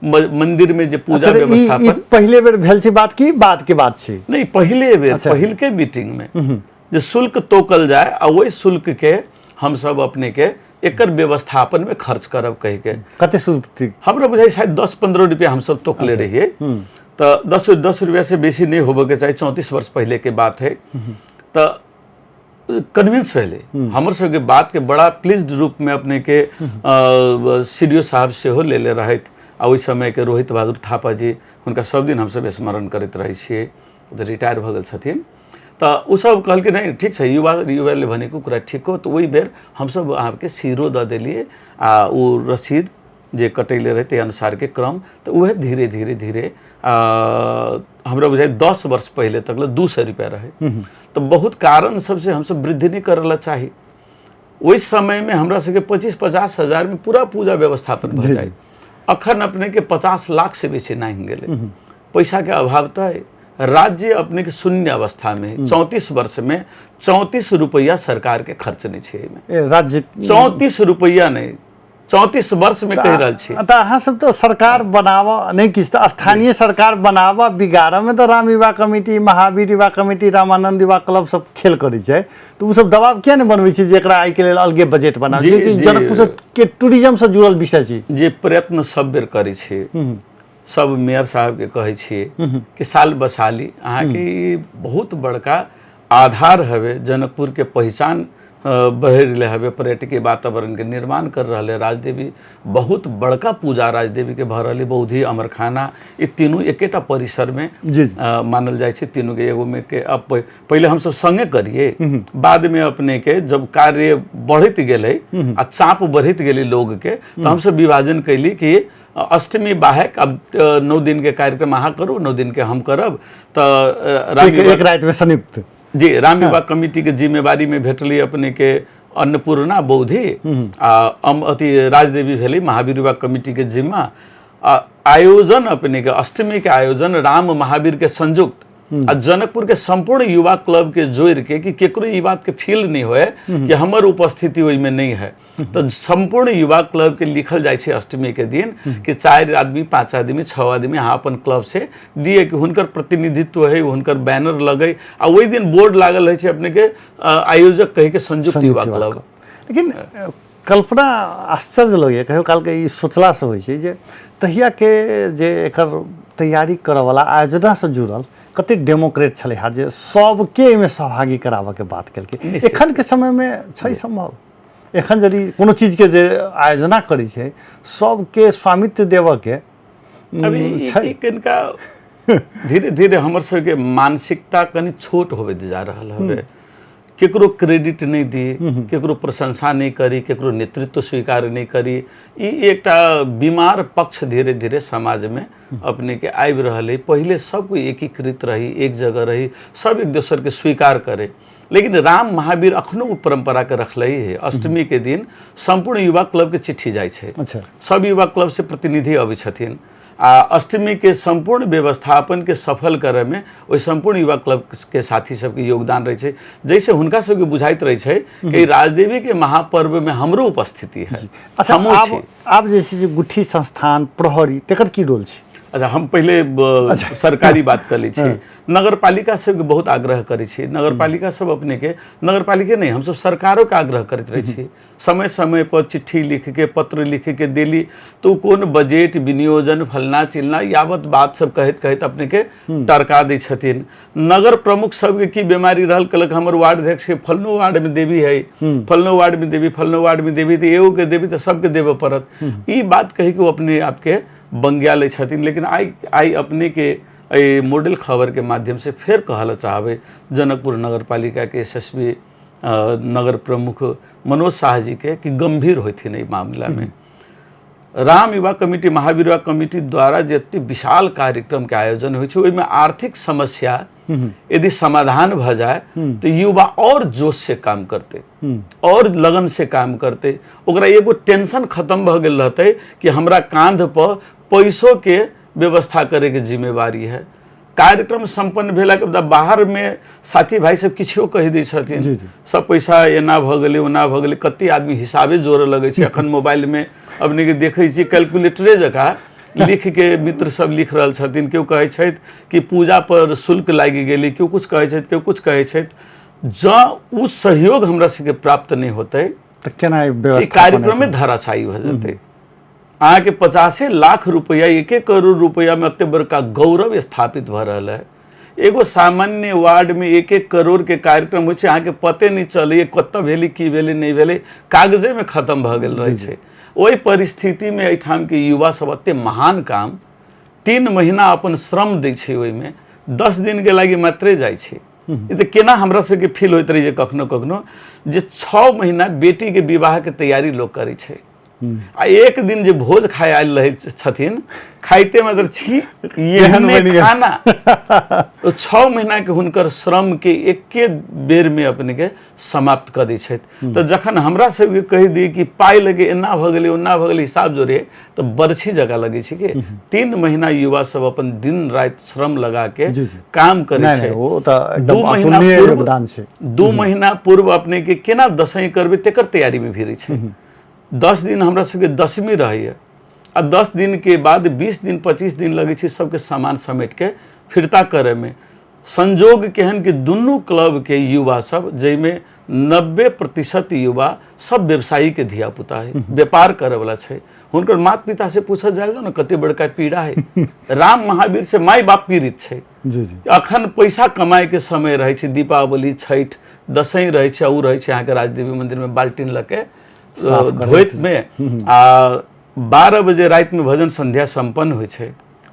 मंदिर में जे पूजा व्यवस्थापन। पहले बेर भेल छै बात की बात के बात छै? नहीं, पहले बेर, पहिल के मीटिंग में जे शुल्क तोकल जाए आ वही शुल्क के हम सब अपने के एकर व्यवस्थापन में खर्च करब कह के। कते शुल्क थी? हमरा बुझाइ शायद 10-15 रुपया हम सब तोकले रहिए, तो 10 रुपया से बेसी नहीं होबे के चाही, 34 वर्ष पहले के बात है। तो कन्विंस भेलै हमर सबके बात के बड़ा प्लीज्ड रूप में अपने के सी डी ओ साहब सेहो लेले रहथि, आ ओहि समय के रोहित बहादुर थापा जी, हुनका सब दिन हमसब स्मरण करैत रहै छियै, तऽ रिटायर भऽ गेल छथिन। तऽ ओ सब कहलकै नहीं ठीक छै, युवा युवाले भनेको कुरा ठीक हो। तऽ ओहि बेर हमसब अहाँके सीरो दऽ देलियै आ ओ रसीद जे कटैले रहै ताहि अनुसारके क्रम, तऽ उएह धीरे धीरे धीरे हमरा बुझाइ 10 वर्ष पहिले तक ले 200 रुपया रहै। तऽ बहुत कारण सबसे हमसब वृद्धि नहि करऽ ला चाही। ओहि समयमे हमरा सबके 25-50 हजार में पूरा पूजा व्यवस्थापन भऽ जाइ, अखन अपने के 50 लाख से बेसी नहि गेलै। पैसा के अभाव तऽ राज्य अपने के शून्य अवस्था में 34 वर्ष में 34 रुपया सरकार के खर्च नहीं छै एहिमे। राज्य 34 रुपया नहीं, 34 वर्ष में कहि रहल छी। तऽ अहाँ सब तऽ सरकार बनाबऽ नहि किछु, तऽ स्थानीय सरकार बनाबऽ बिगाड़ऽ में तऽ राम युवा कमिटी, महावीर युवा कमिटी, रामानंद युवा क्लब सब खेल करै छै, तऽ ओ सब दबाव किया नहि बनबै छै जे एकरा एहिके लेल अलगे बजट बनाउ? जनकपुर के टूरिज्म से जुड़ल विषय छै। जे प्रयत्न सब बेर करै छी, सब मेयर साहब के कहै छियै कि साल बसाली अहाँके बहुत बड़का आधार हवे, जनकपुर के पहचान बढ़ि रहले हवे, पर्यटकीय वातावरण के निर्माण कर रहले। राजदेवी बहुत बड़का पूजा राजदेवी के भऽ रहल, बौद्धि अमरखाना ई तीनू एकेटा परिसर में मानल जाइ छै। तीनू के एगो में के अब पहिले हमसब संगे करिए, बाद में अपने के जब कार्य बढ़ैत गेलै आ चाप बढ़ैत गेलै लोग के, तऽ हमसब विभाजन कैली कि अष्टमी बाहेक अब 9 दिन के कार्यक्रम अहाँ करू, 9 दिन के हम करब। तऽ एक राति में संयुक्त जी राम युवा कमिटी के जिम्मेवारी में भेटली अपने के अन्नपूर्णा बौद्धि आ अथी राजदेवी भेली महावीर युवा कमिटी के जिम्मा। आ आयोजन अपने के अष्टमी के आयोजन राम महावीर के संयुक्त आ जनकपुर के संपूर्ण युवा क्लब के जोड़ के कि केकरो ई बात के फील नहीं होए कि हमर उपस्थिति ओहिमे नहीं है, तो संपूर्ण युवा क्लब के लिखल जाइ छै अष्टमी के दिन कि 4 आदमी 5 आदमी 6 आदमी अहाँ अपन क्लब से दिए कि हुनकर प्रतिनिधित्व है, हुनकर बैनर लगे आ ओहि दिन बोर्ड लागल रहै छै अपने के आयोजक कहे के संयुक्त युवा क्लब। लेकिन कल्पना आश्चर्य लगैए कहियो कालके ई सोचलासँ होइ छै जे तहियाके जे एकर तैयारी करऽवला आयोजनासँ जुड़ल कतेक डेमोक्रेट छलै हा जे सबके एहिमे सहभागी कराबऽके बात केलकै। एखन के समयमे छै सम्भव? एखन यदि कोनो चीजके जे आयोजना करै छै सबके स्वामित्व देबऽके छै कनिका धीरे धीरे हमर सबके मानसिकता कनि छोट होबैत जा रहल हवे। केकरो क्रेडिट नहि दी, केकरो प्रशंसा नहि करी, केकरो नेतृत्व स्वीकार नहि करी, ई एकटा बीमार पक्ष धीरे धीरे समाजमे अपने के आबि रहल है। पहिले सब कोई एकीकृत रही, एक जगह रही, सब एक दोसर के स्वीकार करे, लेकिन राम महावीर अखनो ओ परंपरा के रखले है। अष्टमी के दिन संपूर्ण युवा क्लब के चिट्ठी जाइ छै। अच्छा। सब युवा क्लब से प्रतिनिधि अबै छथिन आ अष्टमी के संपूर्ण व्यवस्थापन के सफल करे में ओहि संपूर्ण युवा क्लब के साथी सबके योगदान रहै छै, जैसे हुनका सबके बुझाइत रहै छै कि राजदेवी के महापर्व में हमरो उपस्थिति है। अच्छा, आब जे छै से गुठी संस्थान प्रहरी तेकर की रोल छै? अच्छा, हम पहिले सरकारी बात कर लै छी। नगरपालिका सबके बहुत आग्रह करै छी। नगरपालिका सब अपने के, नगरपालिके नहि, हमसब सरकारो के आग्रह करैत रहै छी। समय समय पर चिट्ठी लिख के, पत्र लिख के देली तो कोन बजट विनियोजन फलना चिलना यावत बात सब कहैत कहैत अपने के टरका दै छथिन। नगर प्रमुख सबके की बीमारी रहल, कहलक हमर वार्ड अध्यक्ष के फलनो वार्ड में देवी है, फलनो वार्ड में देवी, फलनो वार्ड में देवी, तो एगो के देवी तो सबके देवे पड़त। ई बात कही के ओ अपने आपके बंगिया लै छथिन। लेकिन आइ आइ अपने के एहि मॉडल खबर के माध्यम से फेर कहल चाहबै जनकपुर नगरपालिका के यशस्वी नगर प्रमुख मनोज शाह जी के कि गंभीर होथिन एहि मामला में। राम युवा कमिटी, महावीर युवा कमिटी द्वारा जते विशाल कार्यक्रम के आयोजन होइ छै ओहिमे आर्थिक समस्या यदि समाधान भ जाए तो युवा और जोश से काम करते और लगन से काम करते। ओकरा एगो टेंशन खत्म भ गेल रहते कि हमरा कांध पर पैसों के व्यवस्था करे के जिम्मेवारी है। कार्यक्रम संपन्न भेला के बाद बाहर में साथी भाई सब किछो कहि दै छथिन, सब पैसा एना भ गेलै ओना भ गेलै, कते आदमी हिसाबे जोड़ऽ लगै छै। अखन मोबाइल में अपने के देखै छी कैलकुलेटरे जकाँ लिख के मित्र सब लिख रहल छथिन। केओ कहै छथि कि पूजा पर शुल्क लागि गेलै, केओ कुछ कहै छथि, केओ कुछ कहै छथि। जँ ओ सहयोग हमरा सबके प्राप्त नहि होतै तऽ केना ई कार्यक्रम में धराशायी भऽ जेतै। अहाँके 85 लाख रुपया, 1 करोड़ रुपया में एते बड़का गौरव स्थापित भऽ रहल है। एगो सामान्य वार्ड में 1-1 करोड़ के कार्यक्रम होइ छै, अहाँके पते नहि चलैए कतऽ भेलै, की भेलै, नहि भेलै, कागजे में खत्म भऽ गेल रहै छै। ओहि परिस्थिति में एहिठाम के युवा सब एते महान काम 3 महीना अपन श्रम दै छै, ओहिमे 10 दिन के लागि मात्रे जाइ छै। ई तऽ केना हमरा सबके फील होइत रहै जे कखनो कखनो जे 6 महीना बेटी के विवाह के तैयारी लोक करै छै आ एक दिन जे भोज खाय आयल रहै छथिन, खाइते मतलब छी एहने खाना, तो 6 महीना के हुनकर श्रम के एके बेर में अपने के समाप्त कऽ दै छथि। तऽ जखन हमरा सबके कहि दी कि पाइ लगे एना भऽ गेलै ओना भऽ गेलै हिसाब जोड़े, तऽ बरछी जकाँ लगै छै कि 3 महीना युवा सब अपन दिन राति श्रम लगा के काम करै छै। 2 महीना पूर्व 2 महीना पूर्व अपने के केना दसैँ करबै तेकर तैयारी में भिड़ै छै। 10 दिन हमरा सबके दसमी रहैए आ 10 दिन के बाद 20 दिन 25 दिन लगै छै सबके सामान समेट के फिरता करैमे। संजोग केहन कि दुनू क्लब के युवा सब, जाहिमे 90% युवा सब व्यवसायी के धिया पुता है, व्यापार करे वाला छै। हुनकर माता पिता से पूछल जाए ने कते बड़का पीड़ा है। राम महावीर से माय बाप पीड़ित छै। अखन पैसा कमाए के समय रहै छै, दीपावली छठि दसैँ रहै छै, ओ रहै छै अहाँके राजदेवी मंदिर में बाल्टीन लऽ के धोइत में, आ 12 बजे राति में भजन संध्या संपन्न होइ छै।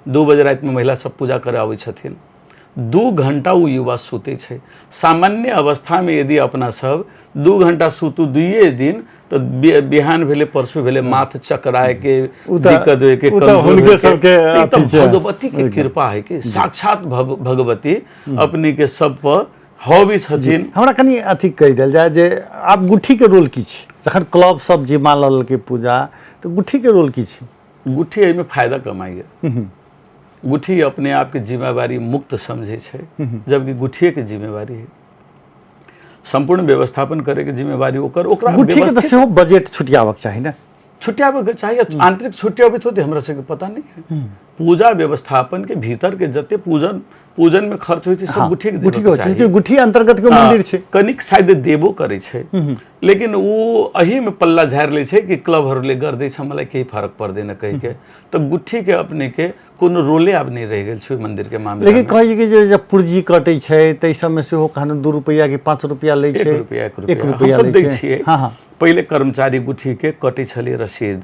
2 बजे राति में महिला सब पूजा करे आबै छथिन। 2 घंटा ओ युवा सुतै छै। सामान्य अवस्था में यदि अपना सब 2 घंटा सुतू 2 दिन तो बिहान भेले परसू भेले माथ चकराए के दिक्कत होए के कमजोर होए के, तो भगवती के कृपा है कि साक्षात भगवती अपने के सब पर हॉबी छथिन। हमरा कनि अथी कहि देल जाय जे आब गुठी के रोल की छै? जखन क्लब सब जिम्मा लऽ लेलकै पूजा, तऽ गुठी के रोल की छै? गुठी एहिमे फायदा कमाइए। गुठी अपने आप के जिम्मेवारी मुक्त समझै छै, जबकि गुठिए के जिम्मेवारी है संपूर्ण व्यवस्थापन करे के जिम्मेवारी ओकर। ओकरा गुठी के तऽ सेहो बजट छुटियाबक चाही ने। छुटियाबक चाही, आंतरिक छुटियाबैत होते हमरा सबके पता नहीं है। पूजा व्यवस्थापन के भीतर के जते पूजन पूजन में खर्च होइ छै सब गुठी के गुठी देबऽ के होइ छै चाही। कि गुठी अंतर्गत के मंदिर छै। कनिक शायद देबो करै छै, लेकिन ऊ एहीमे पल्ला झाड़ि लै छै कि क्लबहरूले गर्दैछ, मलाई केही फरक पर्दैन कहि के। तऽ गुठी के अपने के कोनो रोले आब नहि रहि गेल छै ओहि मंदिर के मामला। लेकिन कहै छै कि जे जब पुर्जी कटै छै ताहि सबमे सेहो कहानो 2 रुपैआ कि 5 रुपैआ लै छै। 1 रुपैआ, 1 1 रुपैआ रुपैआ हमसब लै दै छै। छियै। हाँ हाँ। पहिले कर्मचारी गुठी के कटै छलियै रसीद,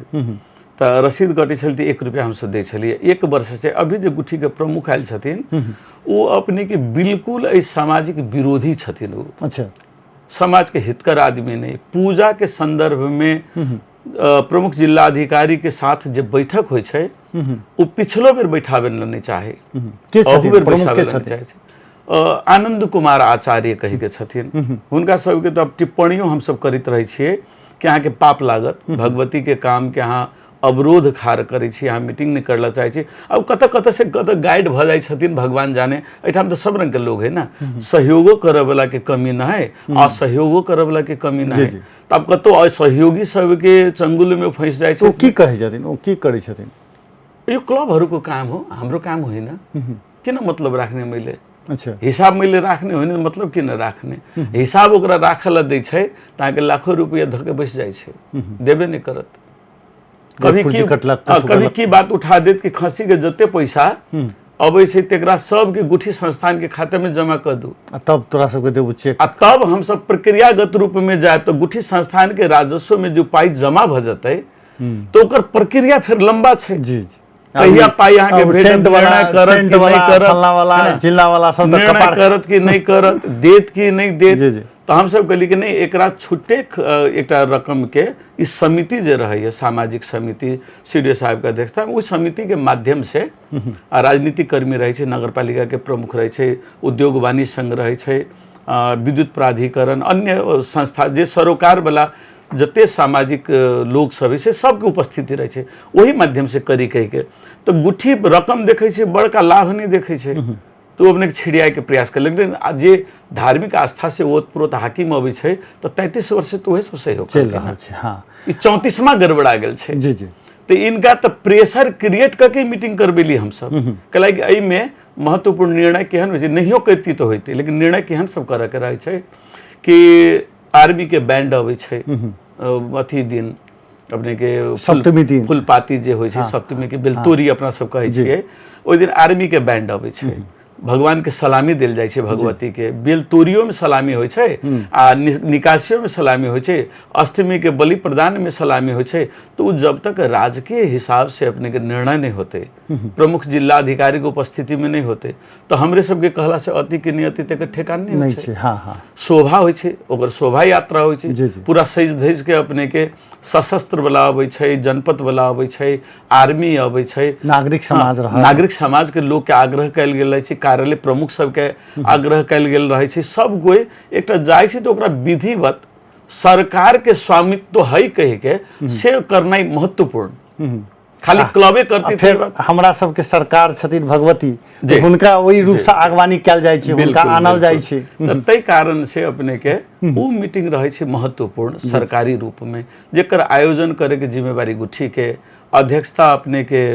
तऽ रसीद कटै छलै तऽ 1 रुपैआ हमसब दै छलियै। 1 वर्ष से अभी जे गुठी के प्रमुख आयल छथिन ओ अपने के बिल्कुल एहि सामाजिक विरोधी छथिन। ओ अच्छा समाज के हितकर आदमी नहीं। पूजा के संदर्भ में प्रमुख जिलाधिकारी के साथ जे बैठक होइ छै ओ पिछलो बेर बैठाबे ल नहीं चाहे, के अहू छथिन बेर प्रमुख, बैठाबे के ल नहीं छथिन? चाहे छै। आनंद कुमार आचार्य कही के छथिन। हुनका सबके तऽ आब टिप्पणियो हमसब करैत रहै छियै कि अहाँके पाप लागत, भगवती के काम के अहाँ अवरोध खाड़ करै छी, अहाँ मीटिंग नहि करऽ चाहै छी। आब कतऽ कतऽ से कतऽ गाइड भऽ जाइ छथिन भगवान जाने। एहिठाम तऽ सब रंग के लोग है ना, सहयोगो करऽ वाला के कमी न है, असहयोगो करऽ वाला के कमी न है। तऽ आब कतौ असहयोगी सबके चंगुल में फंसि जाइ ओ छै। की कहै छथिन, ओ की करै छथिन? यो क्लबहरूको काम हो, हाम्रो काम होइन। किन मतलब राख्ने मैले? अच्छा हिसाब मैले राख्ने होइन, मतलब किन राख्ने? हिसाब ओकरा राखऽ ला दै छै तऽ अहाँके लाखो रुपैआ धऽ के बैस जाइ छै, देबे नहि करत। कभी पुर्जी की कटलक, हाँ, कथू कभी करलक। की बात उठा देत कि खसी के जते पैसा अबै छै तेकरा सबके गुठी संस्थान के खाता में जमा कर दू, आ तब तोरा सबके देबू चेक। आ तब हमसब प्रक्रियागत रूप में जाए तो गुठी संस्थान के राजस्व में जो पाई जमा भऽ जेतै तऽ ओकर प्रक्रिया फेर लंबा छै। जी जी। कहिया पाई अहाँके अब भेटत, टेंट वाला, निर्णय करत टेंट कि वाला, नहि करत, फल्लाँ वाला, है ना? चिल्लाँ वाला सब तऽ निर्णय कपार करत कि नहि करत, देत कि नहि देत। जी, जी। तऽ हमसब कहलियै कि नहि, एकरा छुट्टे एकटा रकम के ई समिति जे रहैए, सामाजिक समिति सी डी ओ साहब के अध्यक्षता, ओहि समिति के माध्यम से आ राजनीतिक कर्मी रहै छै, नगरपालिका के प्रमुख रहै छै, उद्योग वाणिज्य संघ रहै छै, विद्युत प्राधिकरण, अन्य संस्था जे सरोकार वाला जते सामाजिक लोक सब है से सबके उपस्थिति रहै छै, ओहि माध्यम से करी कहि के। तऽ गुठी रकम देखै छै, बड़का लाभ नहि देखै छै, तऽ ओ अपने छिड़ियाके प्रयास कर। लेकिन जे धार्मिक आस्था से ओतप्रोत हाकिम अबै छै तऽ 33 वर्ष से तऽ उहे सब सहयोग चलि करलकै रहल ने। छै। हाँ ई 34वां गड़बड़ा गेल छै। जी जी। तऽ इनका तऽ प्रेशर क्रिएट करके मीटिंग करबेली हमसब, कहला कि एहिमे महत्वपूर्ण निर्णय केहन होइ छै, नहियो करिती तऽ होइतै, लेकिन निर्णय केहन सब करऽ के रहै छै कि आर्मी के बैंड अबै छै अथी दिन अपने के सप्तमी दिन। फुलपाती जे होइ छै, सप्तमी के बेलतोरी अपना सब कहै छियै, ओहि दिन आर्मी के बैंड अबै छै, भगवान के सलामी देल जाइ छै, भगवती के बेलतोरियो में सलामी होइ छै आ निकासियो में सलामी होइ छै, अष्टमी के बलि प्रदान में सलामी होइ छै। तो उ जब तक राजकीय हिसाब से अपने के निर्णय नहीं होते, प्रमुख जिलाधिकारी के उपस्थिति में नहीं होते, तो हमरे सबके कहला से अति के नियति तक ठेकान नहीं होइ नहि छै। छै। हाँ हाँ। शोभा होइ छै, ओकर शोभा यात्रा होइ छै, जी, जी। पूरा सजि धजि के अपने के सशस्त्र वाला अबै छै, जनपद वाला अबै छै, आर्मी अबै छै, नागरिक समाज रहल, नागरिक समाज के लोक के आग्रह कयल गेल रहै छै, कार्यालय प्रमुख सबके आग्रह कयल गेल रहै छै। सब कोइ एकटा जाइ छै तऽ ओकरा विधिवत सरकार के स्वामित्व है कहि के से करनाइ महत्वपूर्ण। खाली क्लबे आ करती फेर हमरा सबके सरकार छथिन भगवती, जी। तऽ हुनका ओहि रूपसँ आगवानी कयल जाइ छै, हुनका आनल जाइ छै। तऽ ताहि कारण से अपने के ओ मीटिंग रहै छै महत्वपूर्ण सरकारी रूप में, जेकर आयोजन करे के जिम्मेवारी गुठी के, अध्यक्षता अपने के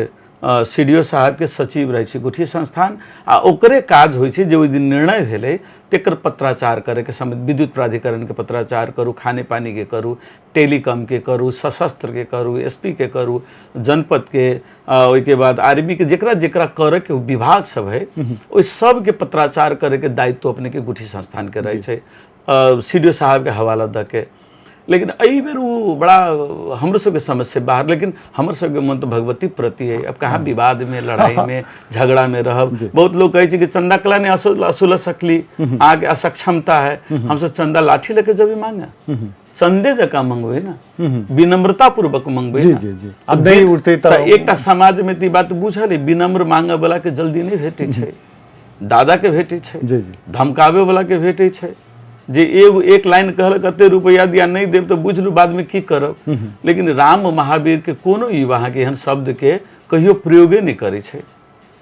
सी डी ओ साहब के, सचिव रहै छै गुठी संस्थान, आ ओकरे काज होइ छै जे ओहि दिन निर्णय भेलै तेकर पत्राचार करे के समय विद्युत प्राधिकरण के पत्राचार करू, खाने पानी के करू, टेलीकॉम के करू, सशस्त्र के करू, एस पी के करू, जनपद के, ओहिके बाद आर्मी के, जेकरा जेकरा करे के विभाग सब है ओहि सबके पत्राचार करे के दायित्व अपने के गुठी संस्थान के रहै छै, सी डी ओ साहब के हवाला दऽ के। लेकिन एहि बेर ओ बड़ा हमरो सबके समझ से बाहर, लेकिन हमर सबके मन तऽ भगवती प्रति है, अब कहाँ विवाद में, लड़ाई में, झगड़ा में रहब। बहुत लोग कहै छै कि चंदा कला नहीं असूल सकली, अहाँके असक्षमता है। हमसब चंदा लाठी लेके जब मांगे, चंदे जकाँ मंगबै ना, विनम्रता पूर्वक मंगबै जी ना। जी जी। आब नहि उठतै तऽ तऽ एकटा समाज में तऽ ई बात बुझल है, विनम्र मांगे वाला के जल्दी नहि भेटै छै, दादा के भेटै छै, जी जी। धमकाबै वाला के भेटै छै, जे एगो एक लाइन कहलक कते रुपैआ दिया, नहि देब तऽ बुझलू बादमे की करब। लेकिन राम महावीर के कोनो युवा अहाँके एहन शब्द के कहियो प्रयोगे नहि करै छै,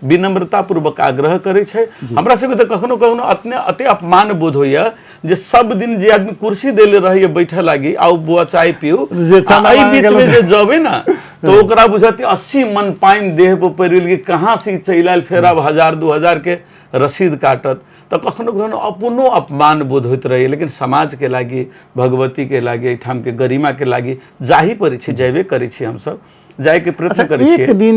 विनम्रता पूर्वक आग्रह करै छै। हमरा सबके तऽ कखनो कखनो अतने अते अपमान बोध होइया जे सब दिन जे आदमी कुर्सी देले रहैया बैठे लागी, आउ बुआ चाय पीऊ, जे चना आ एहि मांगे बीच में गेलहुँ। जे जबै ना तो ओकरा बुझती 80 मन पानि देह पर पड़ि गेल कि कहाँ से ई चलि आयल, फेर आब 1000-2000 के रसीद काटत। तऽ कखनो कखनो अपनो अपमान बोध होइत रहैए, लेकिन समाजके लागि, भगवतीके लागि, एहिठामके गरिमाके लागि जाही पड़ै छै, जेबे करै छी हमसब, जाइके प्रयत्न करै छियै। एक दिन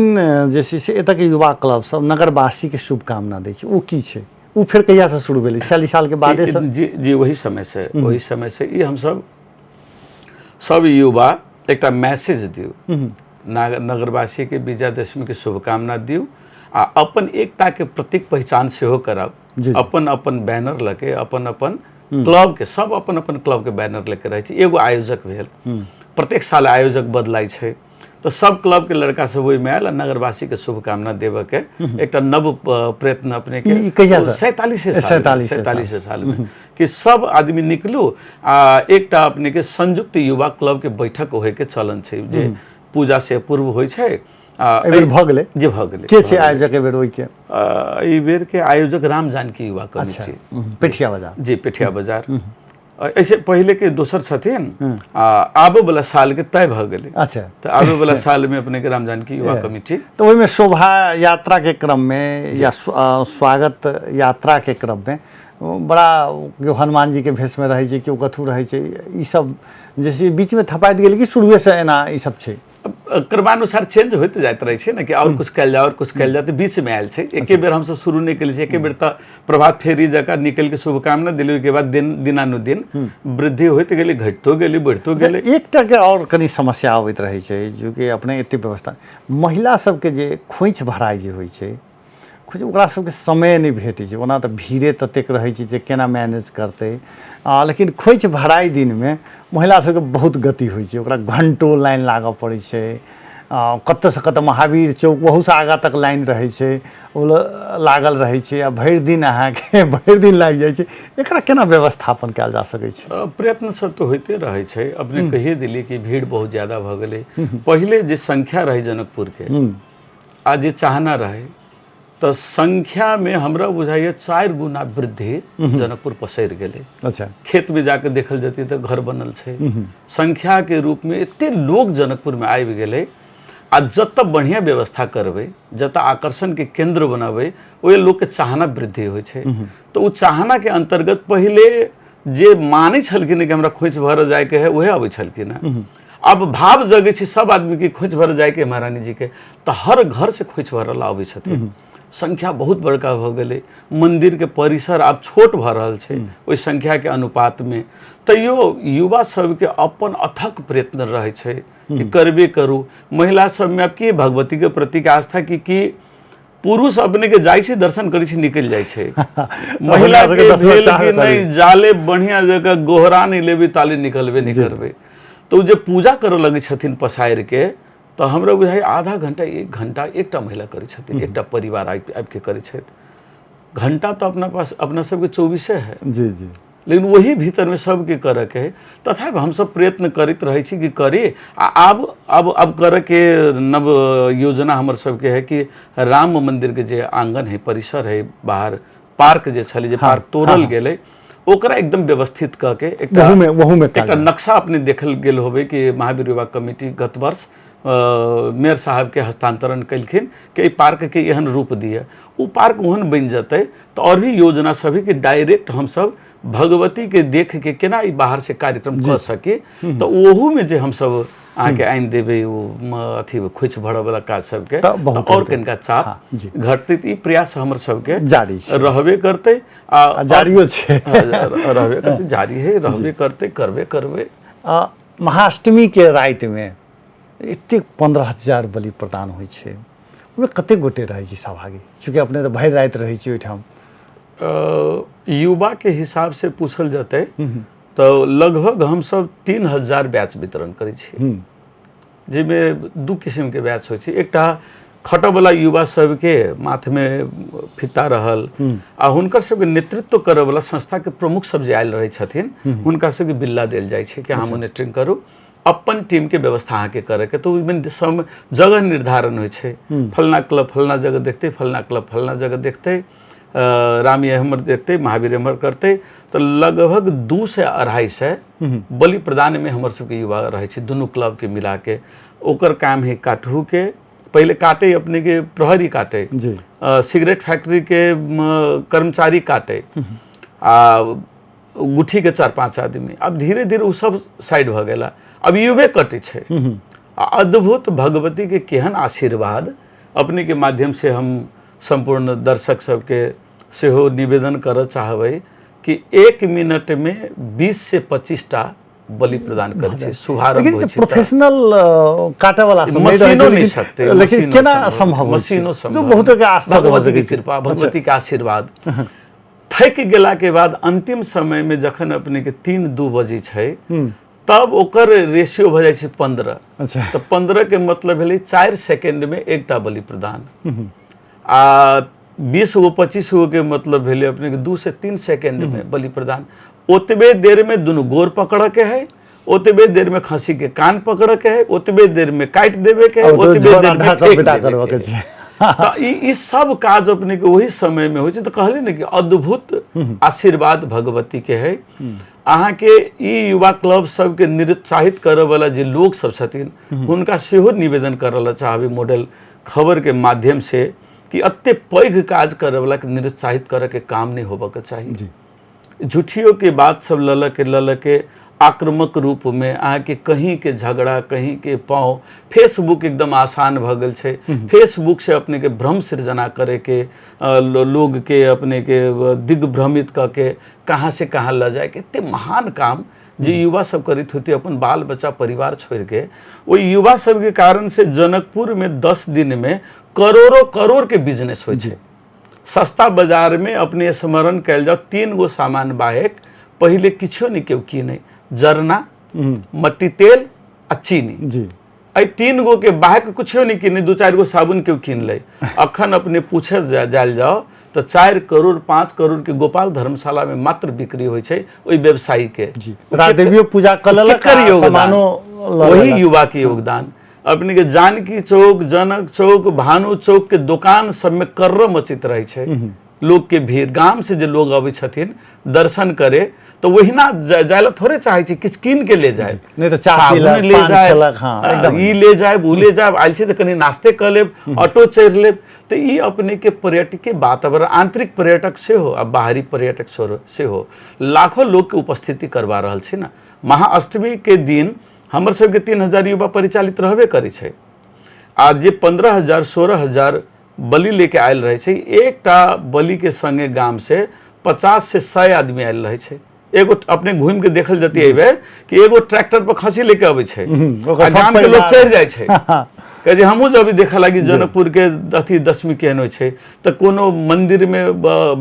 जे छै से एतऽके युवा क्लब सब नगरवासीके शुभकामना दै छै, ओ की छै? ओ फेर कहियासँ शुरू भेलै? 46 सालके बादे से? जी जी, ओही समय से, ओही समय से ई हमसब सब युवा एकटा मैसेज दियौ, नगरवासीके विजयादशमीके शुभकामना दियौ आ अपन एकताके प्रतीक पहिचान सेहो कराउ। अपन अपन बैनर लके, अपन अपन क्लब के, सब अपन अपन क्लब के बैनर लेके रहै छै। एगो आयोजक भेल, प्रत्येक साल आयोजक बदलाइ छै, तऽ सब क्लब के लड़का सब ओहिमे आयल आ नगरवासी के शुभकामना देबऽ के एकटा नव प्रयत्न अपने के 47 साल, 47 साल में कि सब आदमी निकलू आ एकटा अपने के संयुक्त युवा क्लब के बैठक होय के चलन छै, जे पूजा से पूर्व होइ छै। एहि भऽ गेलै जे भऽ गेलै। के छै आयोजक एहि बेर ओहिके? एहि बेर के आयोजक राम जानकी युवा कमिटी, पेठिया बाजार। जी, पेठिया बाजार। ऐसे पहले के दोसर छथिन, आ आबे वाला साल के तय भऽ गेलै। अच्छा, तऽ आबे वाला साल में अपने के राम जानकी युवा कमिटी। तऽ ओहिमे शोभा यात्रा के क्रम में या स्वागत यात्रा के क्रम में बड़ा केओ हनुमान जी के भेष में रहै छै, केओ कथू रहै छै, ई सब जैसे बीच में थपाइत गेल कि शुरुए से एना ई सब छै? क्रमानुसार चेंज होइत जाइत रहै छै ने, कि आओर कुछ कयल जाय, आओर कुछ कयल जाय, तऽ बीच में आयल छै। एके बेर हमसब शुरू नहि केले छियै, एके बेर तऽ प्रभात फेरी जकाँ निकलि के शुभकामना देलियै, ओहिके बाद दिन दिनानुदिन वृद्धि होइत गेलै, घटितो गेलै, बढ़ितो गेलै। एकटा के आओर कनि समस्या अबैत रहै छै, जो कि अपने एते व्यवस्था महिला सबके जे खोइछ भराइ जे होइ छै, ओकरा सबके समय नहि भेटै छै। ओना तऽ भीड़े ततेक रहै छै जे केना मैनेज करतै, लेकिन खोइछ भराइ दिनमे महिला सबके बहुत गति होइ छै, ओकरा घण्टो लाइन लागऽ पड़ै छै, कतऽसँ कतऽ महावीर चौक ओहूसँ आगाँ तक लाइन रहै छै, ओ लागल रहै छै आ भरि दिन अहाँके भरि दिन लागि जाइ छै। एकरा केना व्यवस्थापन कयल जा सकै छै? प्रयत्न सब तऽ होइते रहै छै। अपने कहिए देलियै कि भीड़ बहुत ज्यादा भऽ गेलै। पहिले जे संख्या रहै जनकपुरके आ जे चाहना रहे, तऽ संख्या में हमरा बुझाइए 4 गुना वृद्धि जनकपुर पसरि गेलै। अच्छा, खेत में जाके देखल जैतै तऽ घर बनल छै, संख्या के रूप में एते लोग जनकपुर में आबि गेलै। आ जतऽ बढ़िया व्यवस्था करबै, जतऽ आकर्षण के केंद्र बनाबै, ओहि लोग के चाहना वृद्धि होइ छै। तऽ ओ चाहना के अंतर्गत पहिले जे मानै छलखिन कि हमरा खोइछ भरऽ जायके है, उहे अबै छलखिन हेँ। अब भाव जगै छै सब आदमी के खोइछ भरऽ जायके है महारानी जी के, तऽ हर घर से खोइछ भरऽ ला अबै छथिन। संख्या बहुत बड़का भऽ गेलै, मंदिर के परिसर आब छोट भऽ रहल छै ओहि संख्या के अनुपात में। तैयो युवा सबके अपन अथक प्रयत्न रहै छै कि करबे करू। महिला सबमे आब की भगवती के प्रति आस्था की की पुरुष अपने के जाइ छै, दर्शन करै छै, निकलि जाइ छै। महिला के भेल कि नहि, जाले बढ़िया जगह गोहरा नहि लेबै ताले निकलबे नहि करबै। तऽ ओ जे पूजा करऽ लगै छथिन पसारि के, तऽ हमरा बुझाइ आधा घंटा 1 घंटा एकटा महिला करै छथिन, एकटा परिवार आबि आबि के करै छथि। घंटा तऽ अपना पास अपना सबके 24 है। जी जी, लेकिन वही भीतरमे सबके करऽके है। तथापि हमसब प्रयत्न करैत रहै छी कि करी। आ आब आब आब करऽके नव योजना हमर सबके है कि राम मंदिर के जे आंगन है, परिसर है, बाहर पार्क जे छलै, जे पार्क तोड़ल गेलै, ओकरा एकदम व्यवस्थित कऽ के एकटा एकटा नक्शा अपने देखल गेल होबै कि महावीर युवा कमिटी गत वर्ष मेयर साहब के हस्तांतरण केलखिन कि एहि पार्क के एहन रूप दिअ। ओ पार्क ओहन बनि जेतै तऽ और भी योजना सब है कि डायरेक्ट हमसब भगवती के देख के केना ई बाहर से कार्यक्रम कऽ सकी, तऽ ओहू में जे हमसब अहाँके आनि देबै ओ अथी खोइछ भरऽ वाला काज सबके, तऽ और कनिका चाप घटतै। तऽ ई प्रयास हमर सबके जारी रहबे करतै आ जारियो छै, रहबे करतै, जारी है, रहबे करतै, करबे करबै। महाअष्टमी के राति में एतेक 15,000 बलि प्रदान होइ छै, ओहिमे कतेक गोटे रहै छै सहभागी? चूँकि अपने तऽ भरि राति रहै छी ओहिठाम। युवा के हिसाब से पूछल जेतै तऽ लगभग हमसब 3,000 बैच वितरण करै छी, जाहिमे 2 किसिमके बैच होइ छै। एकटा खटऽवला युवा सबके माथमे फित्ता रहल आ हुनकर सबके नेतृत्व करऽवला संस्थाके प्रमुख सब जे आयल रहै छथिन, हुनका सबके बिल्ला देल जाइ छै कि अहाँ मोनिटरिंग करू, अपन टीम के व्यवस्था अहाँके करऽके। तऽ ओहिमे सम जगह निर्धारण होइ छै, फलना क्लब फलना जगह देखतै, फलना क्लब फलना जगह देखतै, राम एम्हर देखतै, महावीर एम्हर करतै। तऽ लगभग 200 से 250 बलि प्रदानमे हमर सबके युवा रहै छै दुनू क्लबके मिलाके। ओकर काम है काटहू के, पहिले काटे अपने के प्रहरी काटे, सिगरेट फैक्ट्री के कर्मचारी काटे आ गुठी के 4-5 आदमी। अब धीरे धीरे ओ सब साइड भऽ गेला, अब युवे कटै छै। आ अद्भुत भगवती के केहन आशीर्वाद। अपने के माध्यम से हम संपूर्ण दर्शक सबके सेहो निवेदन करऽ चाहबै कि 1 मिनट में 20 से 25 टा बलि प्रदान करै छै, शुभारंभ होइ छै। प्रोफेशनल काटे वाला सब मशीनो नहीं सकते, लेकिन केना संभव? मशीनो संभव बहुत के आस्था, भगवती के कृपा, भगवती के आशीर्वाद। थकि गेला के बाद अंतिम समय में जखन अपने के 3-2 बजे छै तब ओकर रेशियो भऽ जाइ छै 15। अच्छा, तऽ 15 के मतलब भेलै 4 सेकेंड में एकटा बलि प्रदान, आ 20 गो 25 गो के मतलब भेलै अपने के 2 से 3 सेकेंड में बलि प्रदान। ओतबे देर में दुनू गोर पकड़ के है, ओतबे देर में खसी के कान पकड़ के है, ओतबे देर में काटि देवे के है, ओतबे देर में फेंक देवे के है। तऽ ई सब काज अपने के वही समय में होइ छै। तऽ कहली ने कि अद्भुत आशीर्वाद भगवती के है। अहाँके ई युवा क्लब सबके निरुत्साहित करऽ वाला जे लोक सब छथिन हुनका सेहो निवेदन करऽ ला चाहबै मॉडल खबर के माध्यम से कि एते पैघ काज करऽ वाला के निरुत्साहित करऽ के काम नहीं होबऽ के चाही। झूठियो के बात सब लऽ लऽ के आक्रामक रूप में अहाँके कहीं के झगड़ा, कहीं के पाँव, फेसबुक एकदम आसान भऽ गेल छै। फेसबुक से अपने के भ्रम सृजना करे के, लोग के अपने के दिग्भ्रमित कऽ के कहाँ से कहाँ लऽ जाए के एते महान काम जे युवा सब करैत होते अपन बाल बच्चा परिवार छोड़ि के, ओहि युवा सबके कारण से जनकपुर में 10 दिन में करोड़ों करोड़ के बिजनेस होइ छै। सस्ता बाजार में अपने स्मरण कयल जाओ 3 गो सामान बाहेक पहिले किछो नहीं केओ कीनै, जरना, मट्टी तेल आ चीनी। जी, एहि 3 गो के बाहेक कुछो नहीं कीनै, 2-4 गो साबुन केओ कीन लै। अखन अपने पूछे जायल जाओ तऽ 4 करोड़ 5 करोड़ के गोपाल धर्मशाला में मात्र बिक्री होइ छै ओहि व्यवसायी के। राजदेवियो पूजा कऽ लेलक, सामानो वही युवा के योगदान। अपने के जानकी चौक, जनक चौक, भानु चौक के दोकान सब में कर्र मचित रहे छै लोग के भीड़। गाम से जे लोग अबै छथिन दर्शन करे तो वहिना जाय ला थोड़े चाहे छै, किछु कीन के ले जाए, नहीं तो चाह साबुन ले जाए, ई ले जाए, उ ले जाए, आयल छै तऽ कनि नाश्ते कऽ लेब, ऑटो चढ़ि लेब। तऽ ई अपने के पर्यटकीय वातावरण, आंतरिक पर्यटक सेहो आ बाहरी पर्यटक सेहो लाखों लोग के उपस्थिति करवा रहल छै ने। महाअष्टमी के दिन हमर सबके 3000 युवा परिचालित रहबे करै छै, आ जे 15,000 16,000 बलि लेके आयल रहै छै, एकटा बलि के संगे गाम से 50 से 100 आदमी आयल रहै छै। एगो अपने घूमि के देखल जती एहि कि एगो ट्रैक्टर पर खसी लेके अबै छै, गाम के लोग चढ़ि जाइ छै। कहै छै हमहूँ जब देखऽ लागी जनकपुर के अथी दशमी केहन होइ छै तऽ कोनो मंदिर में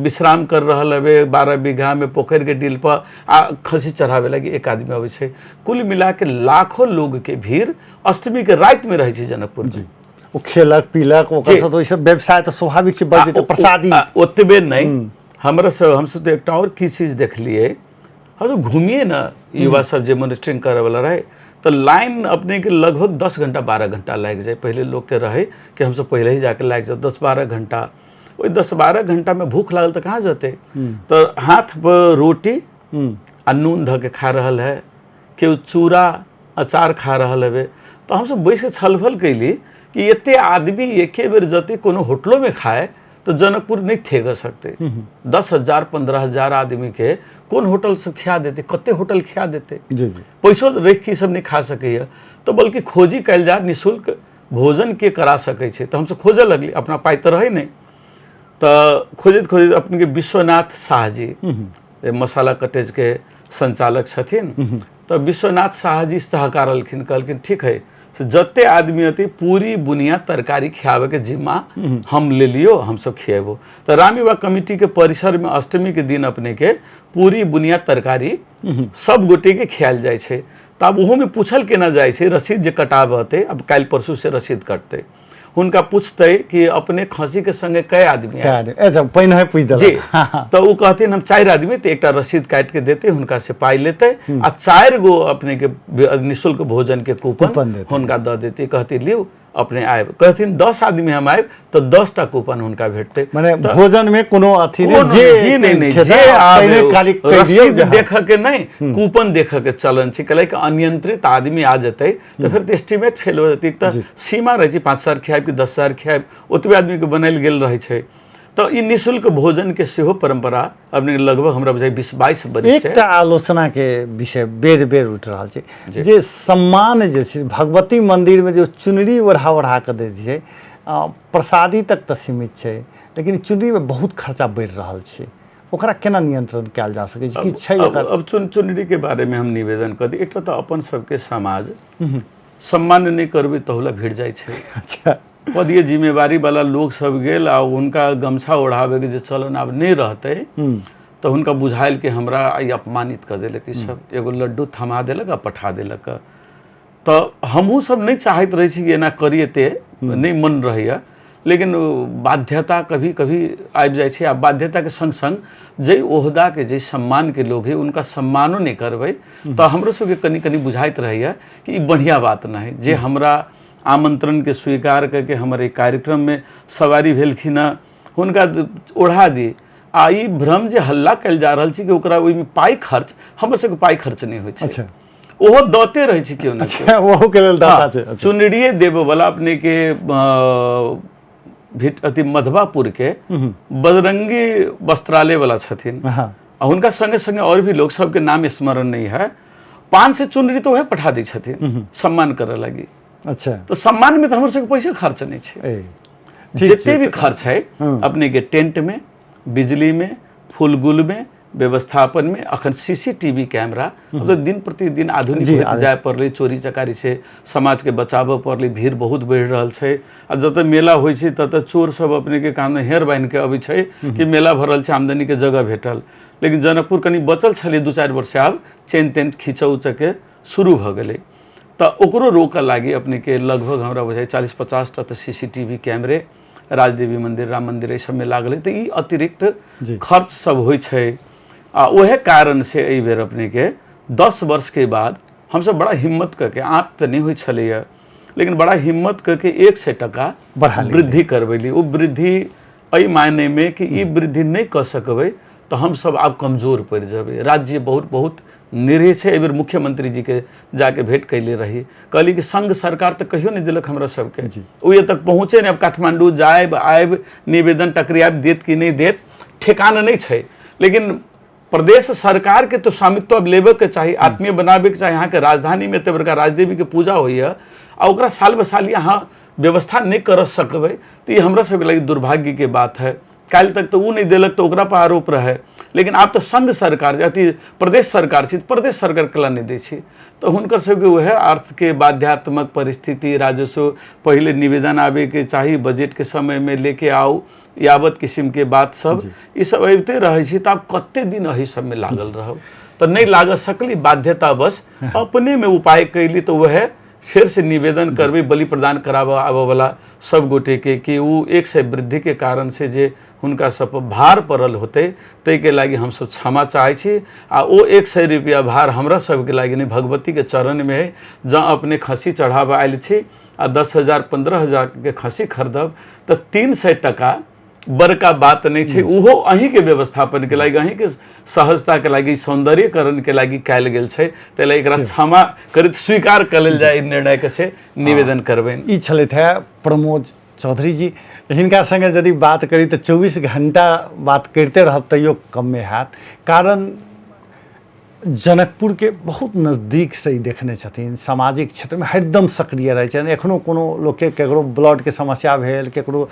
विश्राम कर रहल हेबै 12 बीघा में पोखरि के डील पर आ खसी चढ़ावे लागी एक आदमी अबै छै। कुल मिला के लाखों लोग के भीड़ अष्टमी के राति में रहै छै जनकपुर में। ओ खेलक पीलक, ओकर सब तऽ सब व्यवसाय तऽ स्वाभाविक छै बढ़ि जेतै, प्रसादी। ओतबे नहि, हमरा सब हमसब तऽ एकटा और की चीज देखलियै, हमसब घूमिए ने युवा सब जे मॉनिटरिंग करऽ वाला रहै तऽ लाइन अपने के लगभग 10 घंटा 12 घंटा लागि जाए। पहिले लोग के रहे कि हमसब पहिले ही जाके लागि जाओ 10-12 घंटा। ओहि 10-12 घंटा में भूख लागल तऽ कहाँ जेतै, तऽ हाथ पर रोटी आ नून धऽ के खा रहल है, केओ चूड़ा अचार खा रहल हेबै। तऽ हमसब बैस के छलफल कैली कि एते आदमी एके बेर जते कोनो होटलो में खाए तो जनकपुर नहीं थेग सकते। 10,000 15,000 आदमी के कोन होटल सब खिया देते, कते होटल खिया देते, पैसो रख के सब नहीं खा सकैया। तो बल्कि खोजी कयल जा निःशुल्क भोजन के करा सकै छै। तऽ हमसब खोजऽ लगली, अपना पाइ तऽ रहै नहि, तऽ खोजैत खोजैत अपने के विश्वनाथ शाह जी मसाला कटेज के संचालक छथिन, तऽ विश्वनाथ शाह जी सहकारलखिन, कहलखिन ठीक है से जते आदमी अतै पूरी बुनिया तरकारी खियाबे के जिम्मा हम ले लियो, हम सब खिएबो। तऽ रामयुवा कमिटी के परिसर में अष्टमी के दिन अपने के पूरी बुनिया तरकारी सब गोटे के खियाल जाइ छै। तऽ आब ओहोमे पूछल केना जाइ छै, रसीद जे कटाबऽ अतै, अब काल्हि परसू से रसीद कटतै, हुनका पूछतै कि अपने खसी के संगे कै आदमी आयल? अच्छा, पहिने पूछि देलक। जी, तऽ ओ कहथिन हम 4 आदमी, तऽ एकटा रसीद काटि के देतै, हुनका से पाइ लेतै आ 4 गो अपने के निःशुल्क भोजन के कूपन हुनका दऽ देतै, कहतै लियौ अपने आयब, कहथिन 10 आदमी हम आयब तऽ 10 टा कूपन हुनका भेटतै। माने भोजन में कोनो अथी नहीं, जे जी नहीं नहीं, जे आबे खाली रसीद देख के नहीं, कूपन देख के चलन छै। कहले कि अनियंत्रित आदमी आ जतै तऽ फेर एस्टिमेट फेल हो जतै। तऽ सीमा रहै छै 5,000 खियाब कि 10,000 खियाब, ओतबे आदमी के बनायल गेल रहै छै। तऽ ई निःशुल्क भोजन के सेहो परंपरा अपने लगभग हमरा बुझाइ 20-22 बरिस से। एकटा आलोचना के विषय बेर बेर उठि रहल छै जे सम्मान जे छै भगवती मंदिर में जो चुनरी ओढ़ा ओढ़ा के दै छै, प्रसादी तक तऽ सीमित छै, लेकिन चुनरी में बहुत खर्चा बढ़ि रहल छै, ओकरा केना नियंत्रण कयल जा सकै छै? कि छै अब चुनरी के बारे में हम निवेदन कर दी। एकटा तऽ अपन सबके समाज सम्मान नहि करबै तहुला भिड़ जाइ छै। अच्छा, पदीय जिम्मेवारी वाला लोग सब गेल आ हुनका गमछा ओढ़ाबे के जे चलन आब नहि रहतै, तऽ हुनका बुझायल कि हमरा आइ अपमानित कऽ देलक ई सब, एगो लड्डू थमा देलक आ पठा देलक। तऽ हमहूँ सब नहि चाहैत रहै छी कि एना करी, एते नहि मन रहैया, लेकिन बाध्यता कभी कभी आबि जाइ छै। आ बाध्यताके संग संग जाहि ओहदाके जाहि सम्मानके लोग है उनका सम्मानो नहि करबै तऽ हमरो सबके कनि कनि बुझाइत रहैया कि ई बढ़िआँ बात नहि। जे हमरा आमंत्रण के स्वीकार करके हमर एक कार्यक्रम में सवारी भेलखिन हँ, हुनका ओढ़ा दी। आ ई भ्रम जे हल्ला कयल जा रहल छै कि ओकरा ओहिमे पाइ खर्च, हमर सबके पाइ खर्च नहि होइ छै। अच्छा, ओहो दते रहै छै केओ ने। ओहो के लेल दाता छै। अच्छा। चुनरिए देबऽ वाला अपने के अथी मधवापुर के बजरंगी वस्त्रालय वाला छथिन। हाँ। आ हुनका संगे संगे और भी लोग सबके नाम स्मरण नहीं है, 500 चुनरी तो वह पठा दै छथिन सम्मान करे लगी। अच्छा, तो सम्मान में तो हमर सबके पैसा खर्च नहीं छै। जितने भी खर्च है अपने के टेंट में, बिजली में, फूलगुल में, व्यवस्थापन में, अखन सीसीटीवी कैमरा अब तो दिन प्रतिदिन आधुनिक होइत जाय पड़लै, चोरी चकारी से समाज के बचाबऽ पड़लै, भीड़ बहुत बढ़ि रहल छै। आ जतऽ मेला होइ छै ततऽ चोर सब अपने के कान में हेर बान्हि के अबै छै कि मेला भरल छै, आमदनी के जगह भेटल। लेकिन जनकपुर कनि बचल छलै 2-4 वर्ष, आब चेन तेन खींचऽ उचऽ के शुरू भऽ गेलै। तऽ ओकरो रोकऽ लागि अपने के लगभग हमरा बुझाइ 40-50 टा तऽ सीसीटीवी कैमरे राजदेवी मंदिर, राम मंदिर एहि सबमे लागल है। तऽ ई अतिरिक्त खर्च सब होइ छै। आ ओहे कारण से एहि बेर अपने के 10 वर्ष के बाद हमसब बड़ा हिम्मत कऽ के, आँत तऽ नहि होइ छलैया लेकिन बड़ा हिम्मत कऽ के 100 टका वृद्धि करबेली। ओ वृद्धि एहि मायने में कि ई वृद्धि नहि कऽ सकबै तऽ हमसब आब कमजोर पड़ि जेबै। राज्य बहुत बहुत निरीह छै। एहि बेर मुख्यमंत्री जी के जाके भेंट कैले रही, कहली कि संघ सरकार तऽ कहियो नहि देलक हमरा सबके, ओ एतऽ तक पहुँचे नहि। अब काठमांडू जायब आयब, निवेदन टकरियाब देत कि नहि देत ठेकान नहि छै, लेकिन प्रदेश सरकार के तो स्वामित्व अब लेबे के चाही, आत्मीय बनाबे के चाही। अहाँके राजधानी में एते बड़का राजदेवी के पूजा होइए आ ओकरा साल ब साल अहाँ व्यवस्था नहि कर सकबै तऽ ई हमरा सबके लागि दुर्भाग्य के बात है। काल्हि तक तऽ ओ नहि देलक तऽ ओकरा पर आरोप रहै, लेकिन आब तऽ संघ सरकार अथी प्रदेश सरकार छै, प्रदेश सरकार केला नहि दै छै। तऽ हुनकर सबके वएह अर्थ के बाध्यात्मक परिस्थिति, राजस्व पहिले निवेदन आबे के चाही, बजट के समय में लेके आउ, यावत किस्म के बात सब ई सब अबिते रहै छै। तऽ आब कते दिन एहि सबमे लागल रहब, तऽ नहि लागऽ सकली, बाध्यता बस अपने में उपाय कैली। तऽ वएह फेर से निवेदन करबै बलि प्रदान कराबऽ आबऽ वाला सब गोटे के कि ओ 100 वृद्धि के कारण से जे हुनका सब पर भार पड़ल होतै ताहिके लागि हमसब क्षमा चाहै छी। आ ओ 100 रुपया भार हमरा सबके लागि नहि, भगवती के चरण में है। जँ अपने खस्सी चढ़ाबऽ आयल छी आ 10,000 15,000 के खस्सी खरीदब तऽ 300 टका बड़का बात नहीं छै। ओहो अहीँके व्यवस्थापन के लागि, अहीँके सहजता के लागि, सौंदर्यकरण के लागि कयल गेल छै। ताहि लागि एकरा क्षमा करैत स्वीकार कऽ लेल जाय, ई निर्णय के से निवेदन करबनि। ई छलथि है प्रमोद चौधरी जी। हिनका संगे यदि बात करी तऽ 24 घंटा बात करिते रहब तैयो कमे हैत, कारण जनकपुर के बहुत नज़दीक से ई देखने छथिन, सामाजिक क्षेत्रमे हरदम सक्रिय रहै छथिन। एखनो कोनो लोकके ककरो ब्लडके समस्या भेल, ककरो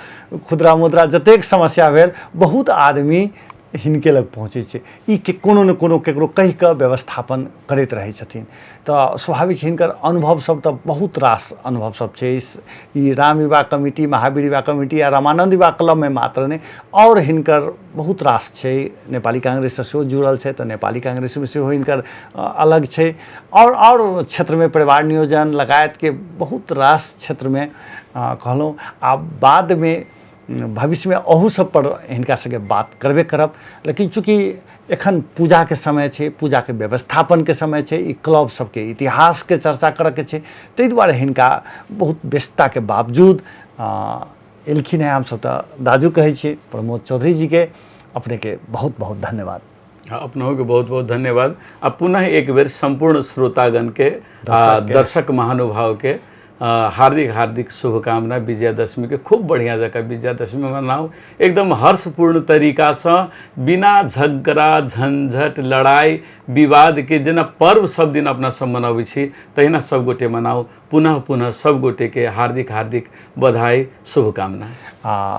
खुदरा मुद्रा जतेक समस्या भेल, बहुत आदमी हिनके लग पहुँचै छै। ई के कोनो ने कोनो ककरो कहि कऽ व्यवस्थापन करैत रहै छथिन। तऽ स्वाभाविक छै हिनकर अनुभव सब तऽ बहुत रास अनुभव सब छै। ई राम युवा कमिटी, महावीर युवा कमिटी आ रामानन्द युवा क्लबमे मात्र नहि, आओर हिनकर बहुत रास छै। नेपाली कांग्रेससँ सेहो जुड़ल छै तऽ नेपाली कांग्रेसमे सेहो हिनकर अलग छै। आओर क्षेत्रमे परिवार नियोजन लगायतके बहुत रास क्षेत्रमे कहलहुँ। आ बादमे भविष्यमे अहू सब पर हिनका सबके बात करबे करब, लेकिन चूँकि एखन पूजाके समय छै, पूजाके व्यवस्थापनके समय छै, ई क्लब सबके इतिहासके चर्चा करऽके छै, ताहि दुआरे हिनका बहुत व्यस्तताके बावजूद एलखिन हेँ। हमसब तऽ दाजू कहै छियै प्रमोद चौधरी जीके। अपनेके बहुत बहुत धन्यवाद। अपनहुके बहुत बहुत धन्यवाद। आ पुनः एक बेर सम्पूर्ण श्रोतागणके आ दर्शक महानुभावके हार्दिक हार्दिक शुभकामना विजयादशमी के। खूब बढ़िया जकाँ विजयादशमी मनाउ, एकदम हर्षपूर्ण तरीकासँ, बिना झगड़ा झंझट लड़ाई विवाद के। जेना पर्व सब दिन अपना सब मनबै छी तहिना सब गोटे मनाउ। पुनः पुनः सब गोटे के हार्दिक हार्दिक बधाई शुभकामना। आ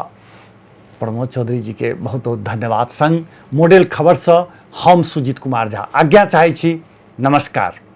प्रमोद चौधरी जी के बहुत बहुत धन्यवाद संग मॉडल खबरसँ हम सुजीत कुमार झा आज्ञा चाहै छी। नमस्कार।